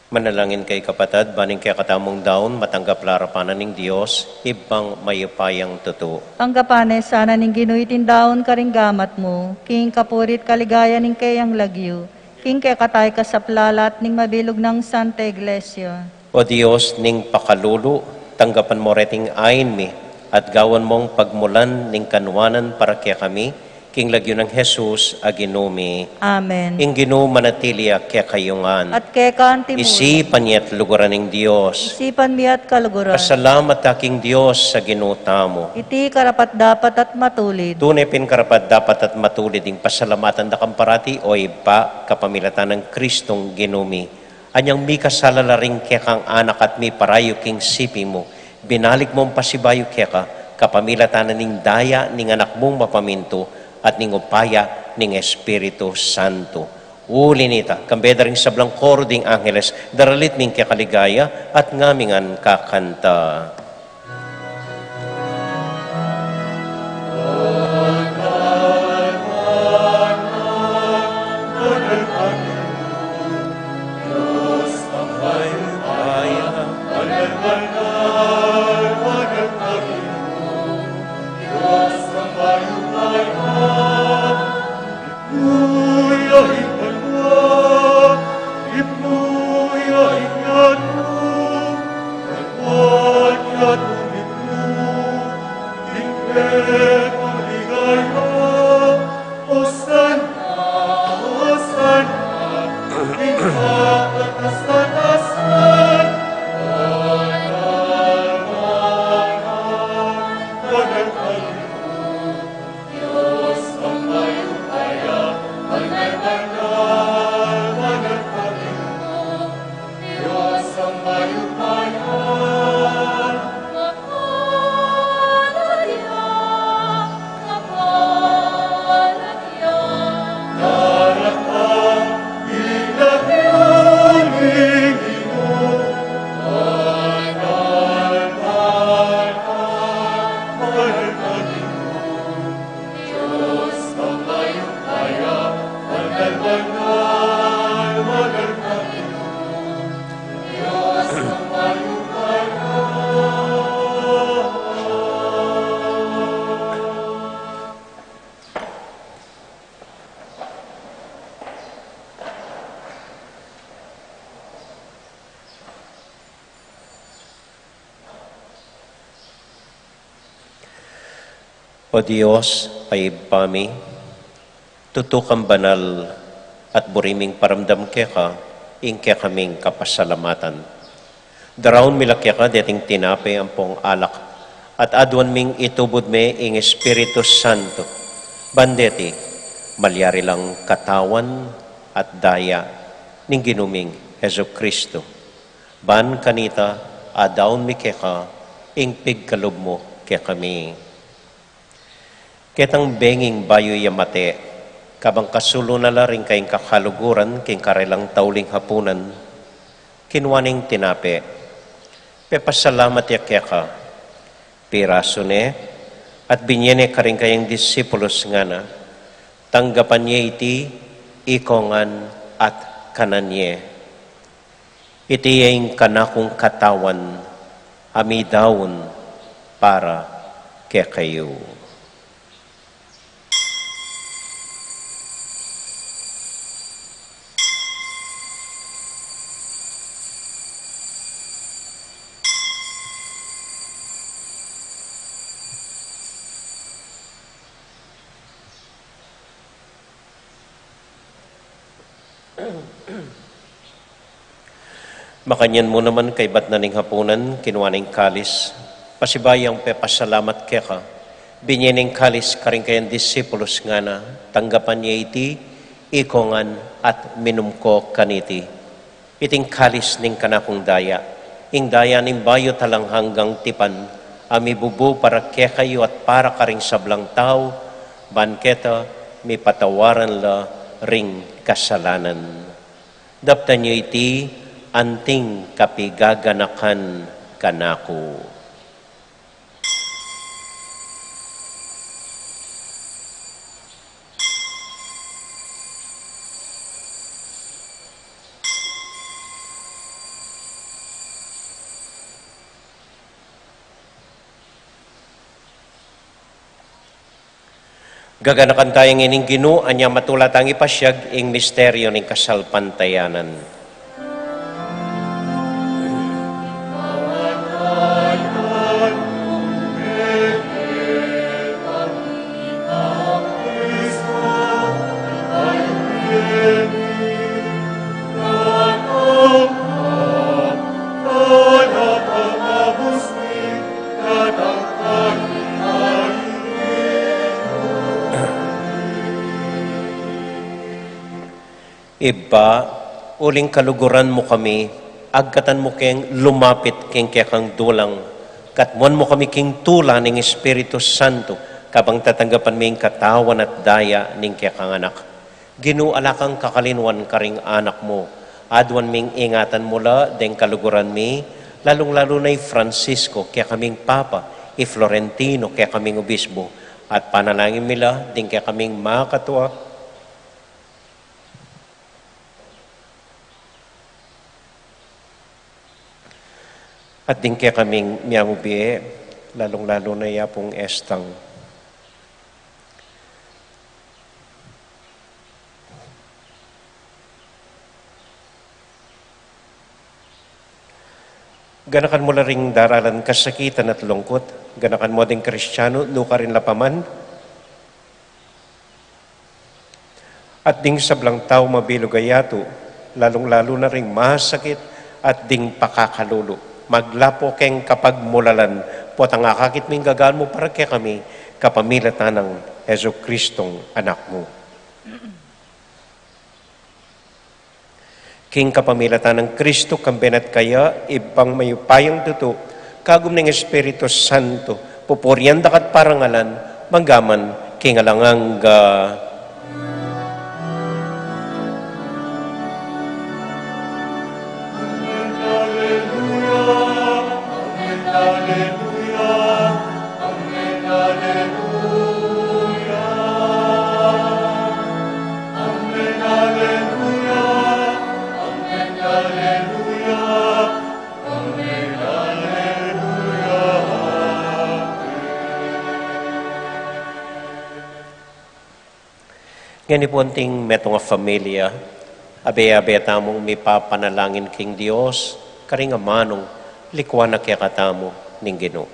Manalangin kayu, kapatad, ban ing kekatamung daun matanggap la arapan na ning Dios, Ibpang mayupayang tutu. Tanggapan na sana ning Ginu iting daun karing gamat mu, king kapurian at kaligayan ning keyang lagyu, king kekatamu at kasaplalan ning mabilug nang Santa Iglesia. O Dios ning pakalulu, tanggapan mu reting ain mi, at gawan mung pagmulan ning kanuanan para kekami, king lagyu nang Jesus a Ginu mi. Amen. Ing Ginu manatili ya kekayu ngan. At keka mu rin. Isipan ya at luguran ing Dios. Isipan mi at kaluguran. Pasalamat ta king Dios a Ginu tamu. Iti karapat-dapat at matulid. Tune pin karapat-dapat at matulid ing pasalamatan da kang parati, o Ibpa, kapamilatan nang Kristong Ginu mi. Anyang mikasala la ring kekang anak at miparayu king sipi mu, binalik mung pasibayu keka, kapamilatan na ning daya ning Anak mung mapamintu at ning upaya ning Espiritu Santo. Uli na nita, kambe da ring sablang koro ding angeles, daralit mi ing keka ligaya at ngami ngan kakanta. O Dios, a Ibpa mi, tutu kang banal at buri ming paramdam keka ing kekaming kapasalamatan. Daraun mi la keka deting tinape ampong alak, at aduan ming itubud me ing Espiritu Santo. Ban deti, malyari lang katawan at daya ning Ginu ming Jesucristo. Ban kanita, adaun mi keka ing pigkalub mu kekami. Ketang benging bayu ya mate, kabang kasulu na la ring kayang kakaluguran king karelang tauling hapunan, kinua neng tinape, pepasalamat ya keka, pirasu ne, at binye ne karing kayang disipulus, ngana, tanggapan ye iti, ikongan at kanan ye. Iti ya ing kanakung katawan a midaun para kekayu. Makanyan mu naman kaibat na ning hapunan, kinua ne ing kalis, pasibayung pepasalamat keka, binye ne ing kalis karing kayang disipulus, ngana, tanggapan ye iti, ikongan at minum ko kaniti. Iting kalis ning kanakung daya, ing daya ning bayu at alang anggang tipan, a mibubu para kekayu at para karing sablang tau, ban keta mipatawaran la ring kasalanan. Daptan yu iti anting kapigaganakan kanaku. Gaganakan taya ngening Ginu, anya matula tang ipasiag ing misteryo ning kasalpantayanan. Ibpa, uling kaluguran mu kami, agkatan mu keng lumapit king kekang dulang, katmuan mu kami king tula ning Espiritu Santo, kabang tatanggapan mi ing katawan at daya ning kekang Anak. Ginu, ala kang kakalinuan karing anak mu. Aduan ming ingatan mu la deng kaluguran mi, lalung-lalu na i Francisco, kekaming Papa, i Florentino, kekaming Obispo, at panalangin mi la ding kekaming makatua, at ding kekaming miamung bie, lalung-lalu na i Apung Estang. Ganakan mu la ring daralan kasakitan at lungkut, ganakan mu ding Kristiano, nukarin la pa man. At ding sablang tau mabilug a yatu, lalung-lalu na ring masakit at ding pakakalulu. Maglapo keng kapagmulalan, potang akakit ming gagaan mu para kekami, kapamilatan nang Jesucristong Anak mu. King kapamilatan nang Kristo, kambe na at kaya, Ibpang mayupayang tutu, kagum ning Espiritu Santo, pupurian da ka at parangalan, mangga man king alang angga. Ngeni pu, anting metung a familia, abe-abe tamung mipapanalangin king Dios, karing amanung likuan na kekatamu ning Ginu.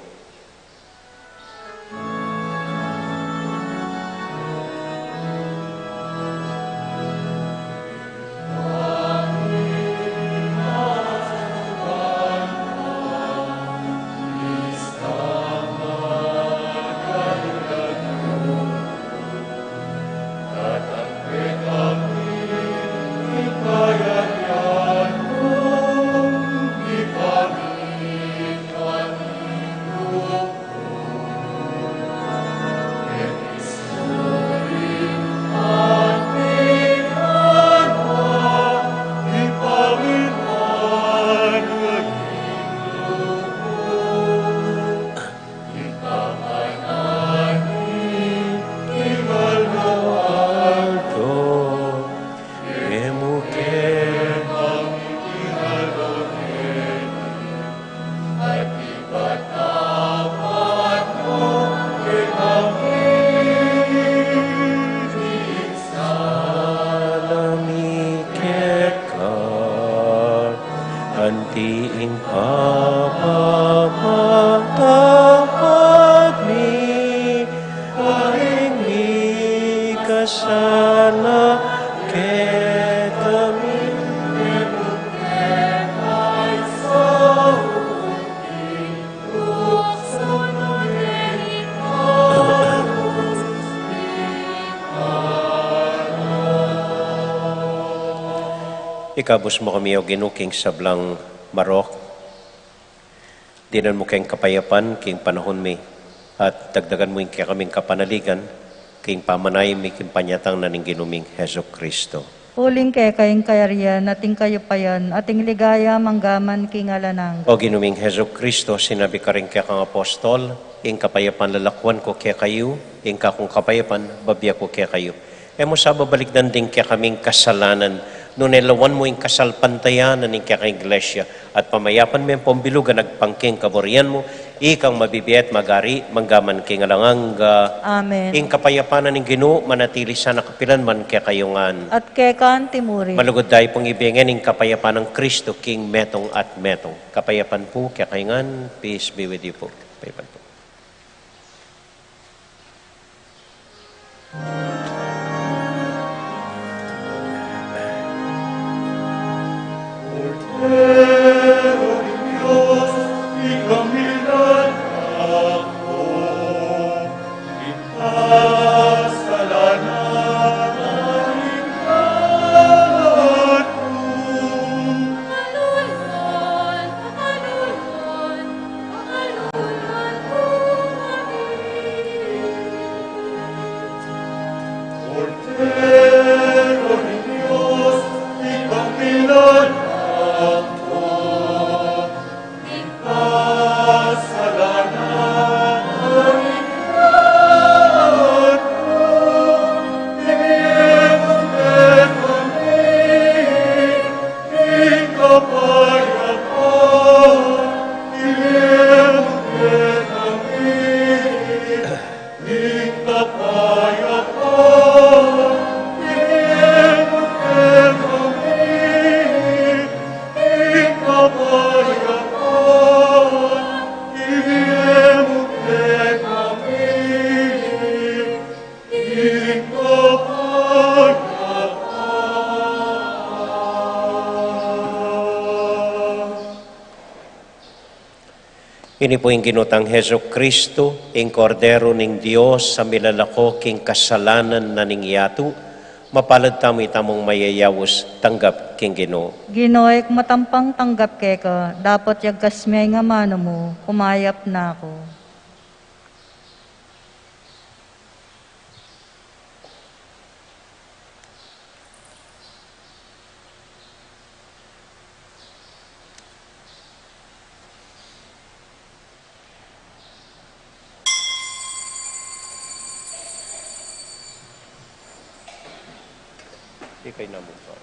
Sala mi keka, anti ing pamapatawad mi, karing mikasala kekami. Ikabus mu kami, O Ginu, king sablang marok. Dinan mu keng kapayapan king panahun mi, at dagdagan mu ing kekaming kapanaligan, king pamanayun mi king panyatang na ning Ginu ming Jesucristo. Uling keka ing kayarian, at ing kayupayan, at ing ligaya, mangga man king alang angga. O Ginu ming Jesucristo, sinabi karing kekang apostol, ing kapayapan lalakuan ku kekayu, ing kakung kapayapan bibie ku kekayu. E mu sa babalikdan ding kekaming kasalanan, Nune lawan mu ing kasalpantayanan ning keka Iglesia, at pamayapan me ing pambilug a agpang king kaburian mu, ikang mabibie at magari, mangga man king alang angga. Amen. Ing kapayapan na ning Ginu, manatili sana kapilan man kekayu ngan. At keka antimurin. Malugud tamu pung ibie ngan ing kapayapan nang Kristo, king metung at metung. Kapayapan pu kekayu ngan, peace be with you pu. Kapayapan pu. Ini pu ing Ginu tang Jesucristo, ing Kordero ning Dios, a milalako king kasalanan na ning yatu. Mapalad tamu itamung mayayaus tanggap king Ginu. Ginu, e ku matampang tanggap keka, dapot yagkas me ing amanu mu, kumayap na ku. Ikay na mu pa.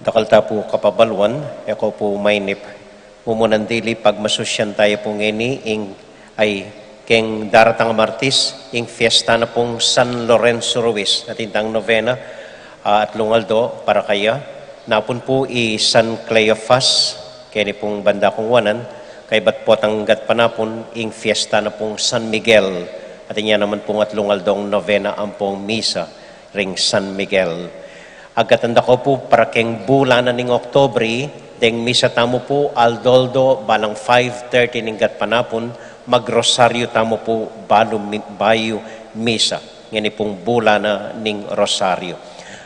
Dakal ta pu kapabaluan, e ko pu mainip. Mumunan dili, pagmasusyan taya pu ngeni ing, ay, keng daratang a Martis, ing fiesta na pung San Lorenzo Ruiz, atin tang novena, ah, atlung aldo para kaya. Napun pu i San Cleofas, keni pung banda kung wanan, kaybat potang gatpanapun ing fiesta na pung San Miguel, atin ya naman pung atlung aldong novena ampong misa ring San Miguel. Agatan da ko pu para keng bulan na ning Oktubre, deng misa tamu pu aldo-aldo balang five thirty ning gatpanapun, magrosaryo tamu pu balu mi-, bayu misa. Ngeni pung bulan na ning rosaryo.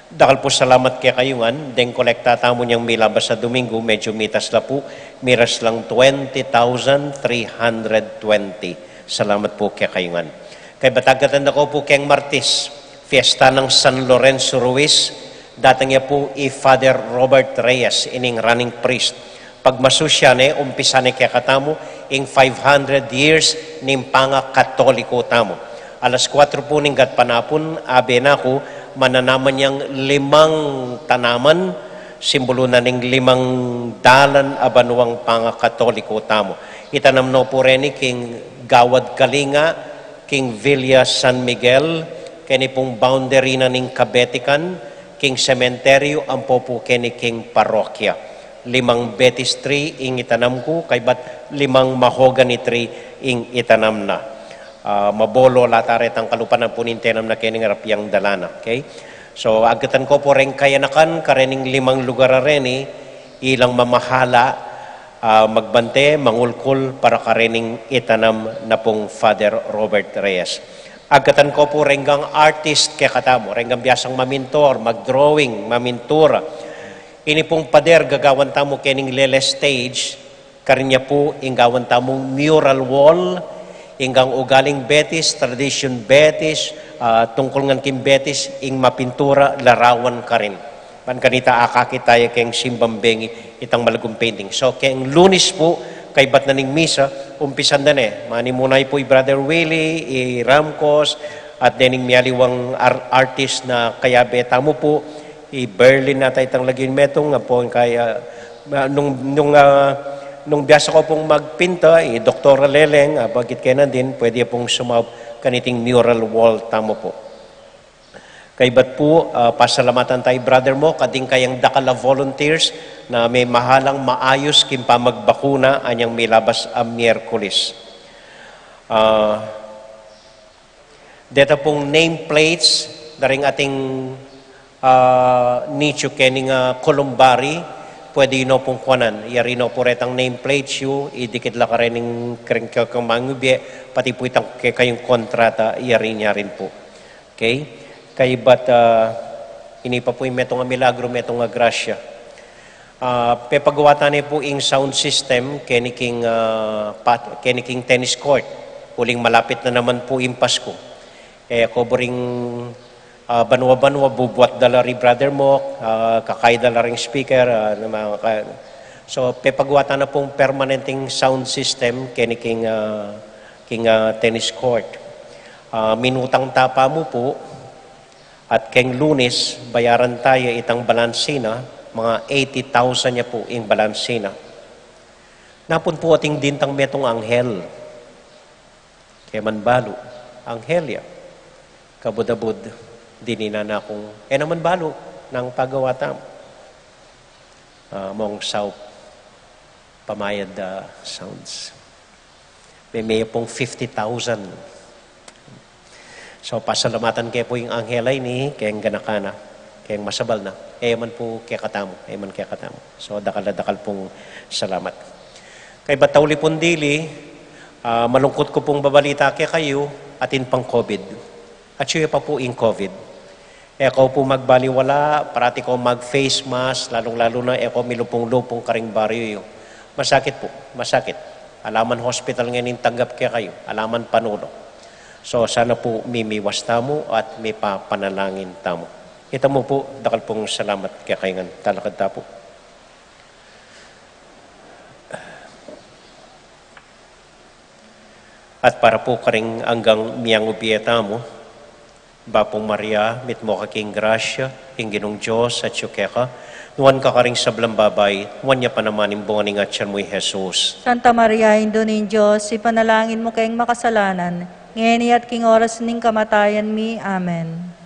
Dakal pu salamat kekayu ngan, deng kolekta tamu nyang milabas a Domingo, medyu mitas la pu, miras lang twenty thousand three hundred twenty. Salamat pu kekayu ngan. Kaybat agatan da ko pu keng Martis, fiesta nang San Lorenzo Ruiz, datang ya pu i Father Robert Reyes, ining running priest. Pagmasusyan ne, umpisan ne kekatamu ing five hundred years ning pangakatoliko tamu. Alas kuwatro pu ning gatpanapun, abe na ku, mananaman yang limang tanaman, simbulu na ning limang dalan a banuang pangakatoliko tamu. Itanam no pu reni king Gawad Kalinga, king Villa San Miguel, keni pung boundary na ning kabetikan, king sementeryo, ampo pu keni king parokya. Limang Betis tree ing itanam ku, kaybat limang mahogany tree ing itanam na. Ah, mabolo la ta retang kalupa na pu ning tenam na keni ngarap yang dalan na. Okay? So, agatan ko pu reng kayanakan, karening limang lugar a reni, ilang mamahala, ah, magbante, mangulkul para karening itanam na pung Father Robert Reyes. Agatan ko pu renggang artist kekatamu, renggang biasang mamintor, magdrawing, mamintura. Ini pung pader gagawan tamu kening lele stage, karin ya pu ing gawan tamung mural wall, inggang ugaling Betis, tradisyon Betis, ah, tungkul ngan king Betis, ing mapintura larawan karin. Ban kanita akakit taya keng simbang bengi itang malagung painting. So, keng Lunes pu, kaybat na ning misa, umpisan da ne. Manimuna pu i Brother Willie, i Ramcos, at dening mialiwang ar-, artist na kayabe tamu pu, i Berlin nata itang lagyu ning metung, apo kaya, ah, nung, nung, ah, nung biasa ko pung magpinta, i Doktora Leleng, ah, bagit kena din, pwede pung sumaup kaniting mural wall tamu pu. Kaybat pu, ah, pasalamatan ta i Brother Mok, at ding kayang dakal a volunteers na memahalang maayus king pamagbakuna anyang milabas a Miyerkules. Ah, deta pung nameplates, da ring ating, ah, nicho kening, ah, columbary, pwede yu no pung kuanan. Yari no pu retang nameplates yu, idikit la karening keng kekang mangubie, pati pu itang kekayung kontrata, yari nya rin pu. Okay? Kaybat, ah, ini pa pu ing metung a milagru, metung a grasya. Ah, pepagawa ta ne pu ing sound system, keni king, ah, pat-, keni king tennis court. Uling malapit na naman pu ing Pasku. E, ko bu ring, ah, banua-banua, bubuat da la ri Brother Mok, ah, kakay da la ring speaker, ah, na mga ka-, so, pepagawa ta na pung permanenteng sound system, keni king, ah, king, ah, tennis court. Ah, minutang ta pa mu pu, at keng Lunes, bayaran taya itang balansi na, mga eighty thousand ya pu ing balansi na. Napun pu ating dintang metung anghel. Kaya man balu, anghel ya. Kabud-abud, dininan na kung, e naman balu, nang pagawa tam. Ah, mong saup, pamayad da sounds. Meme pung fifty thousand. So, pasalamatan ke pu ing anghel a ini, keng ganaka na, keng masabal na. E man pu kekatamu, e man kekatamu. So, dakal a dakal pung salamat. Kaybat tauli pung dili, ah, malungkut ku pung babalita kekayu, atin pang COVID. Atsu ya pa pu ing COVID. E ko pu magbaliwala, parati ko mag-face mask, lalung-lalu na e ko milupung-lupung karing baryu yu. Masakit pu, masakit. Ala man hospital ngening tanggap kekayu, ala man panulu. So, sana pu mimiwas tamu at mipapanalangin tamu. Ita mu pu, dakal pung salamat kekayu ngan. Talakad ta pu. At para pu karing anggang miyangubie tamu, Bapu Maria, mitmu ka king grasya, ing Ginung Dios atyu keka, nuan ka karing sablang babai, nuan ya pa naman ing bunga ning atyan mu, i Jesus. Santa Maria, Indu ning Dios, ipanalangin mu keng makasalanan, ngeni at king oras ning kamatayan mi. Amen.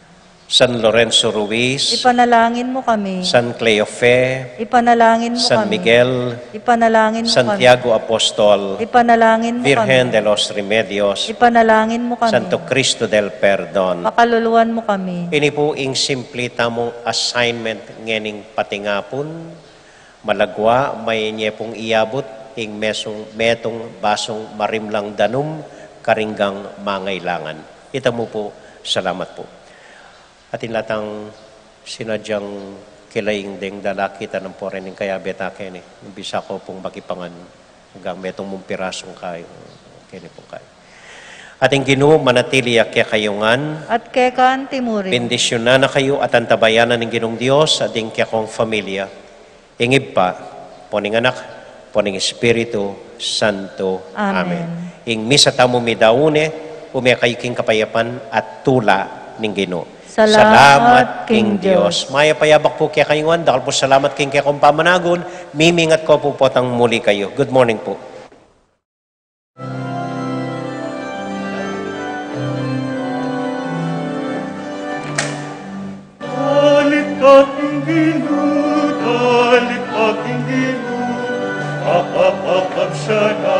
San Lorenzo Ruiz, ipanalangin mu kami. San Cleofe, ipanalangin mu San kami. Miguel, ipanalangin mu kami. Santiago Apostol, ipanalangin mu Virgen kami. De los Remedios, ipanalangin mu kami. Santo Cristo del Perdon, pakaluluan mu kami. Ini pu ing simple tamung assignment ngening patingapun, malagwa, mayenye pung iyabut ing mesung, metung basung marimlang danum karing anggang mangailangan. Ita mu pu, salamat pu. Atin la tang sinadyang kilaing deng dalakit a namporen ing kayabe ta keni. Bisa ko pung makipangan anggang metung mung pirasung kayu. Keni pung kayu. Ating Ginu, manatili ya kekayu ngan. At keka anti murin. Bendisyunan na kayu at antabayanan ning Ginung Dios at ding kekong familia. Ing Ibpa, ampo ning Anak, ampo ning Espiritu Santo. Amen. Amen. Ing misa tamu midaun ne, ume kayu king kapayapan at tula ning Ginu. Salamat king Dios. Mayap a yabak pu kekayu ngan, dakal pu salamat king kekong pamanagun, mimingat ko pu potang muli kayu. Good morning pu. Dalit ka king Ginu, dalit ka king Ginu, apapapagsalam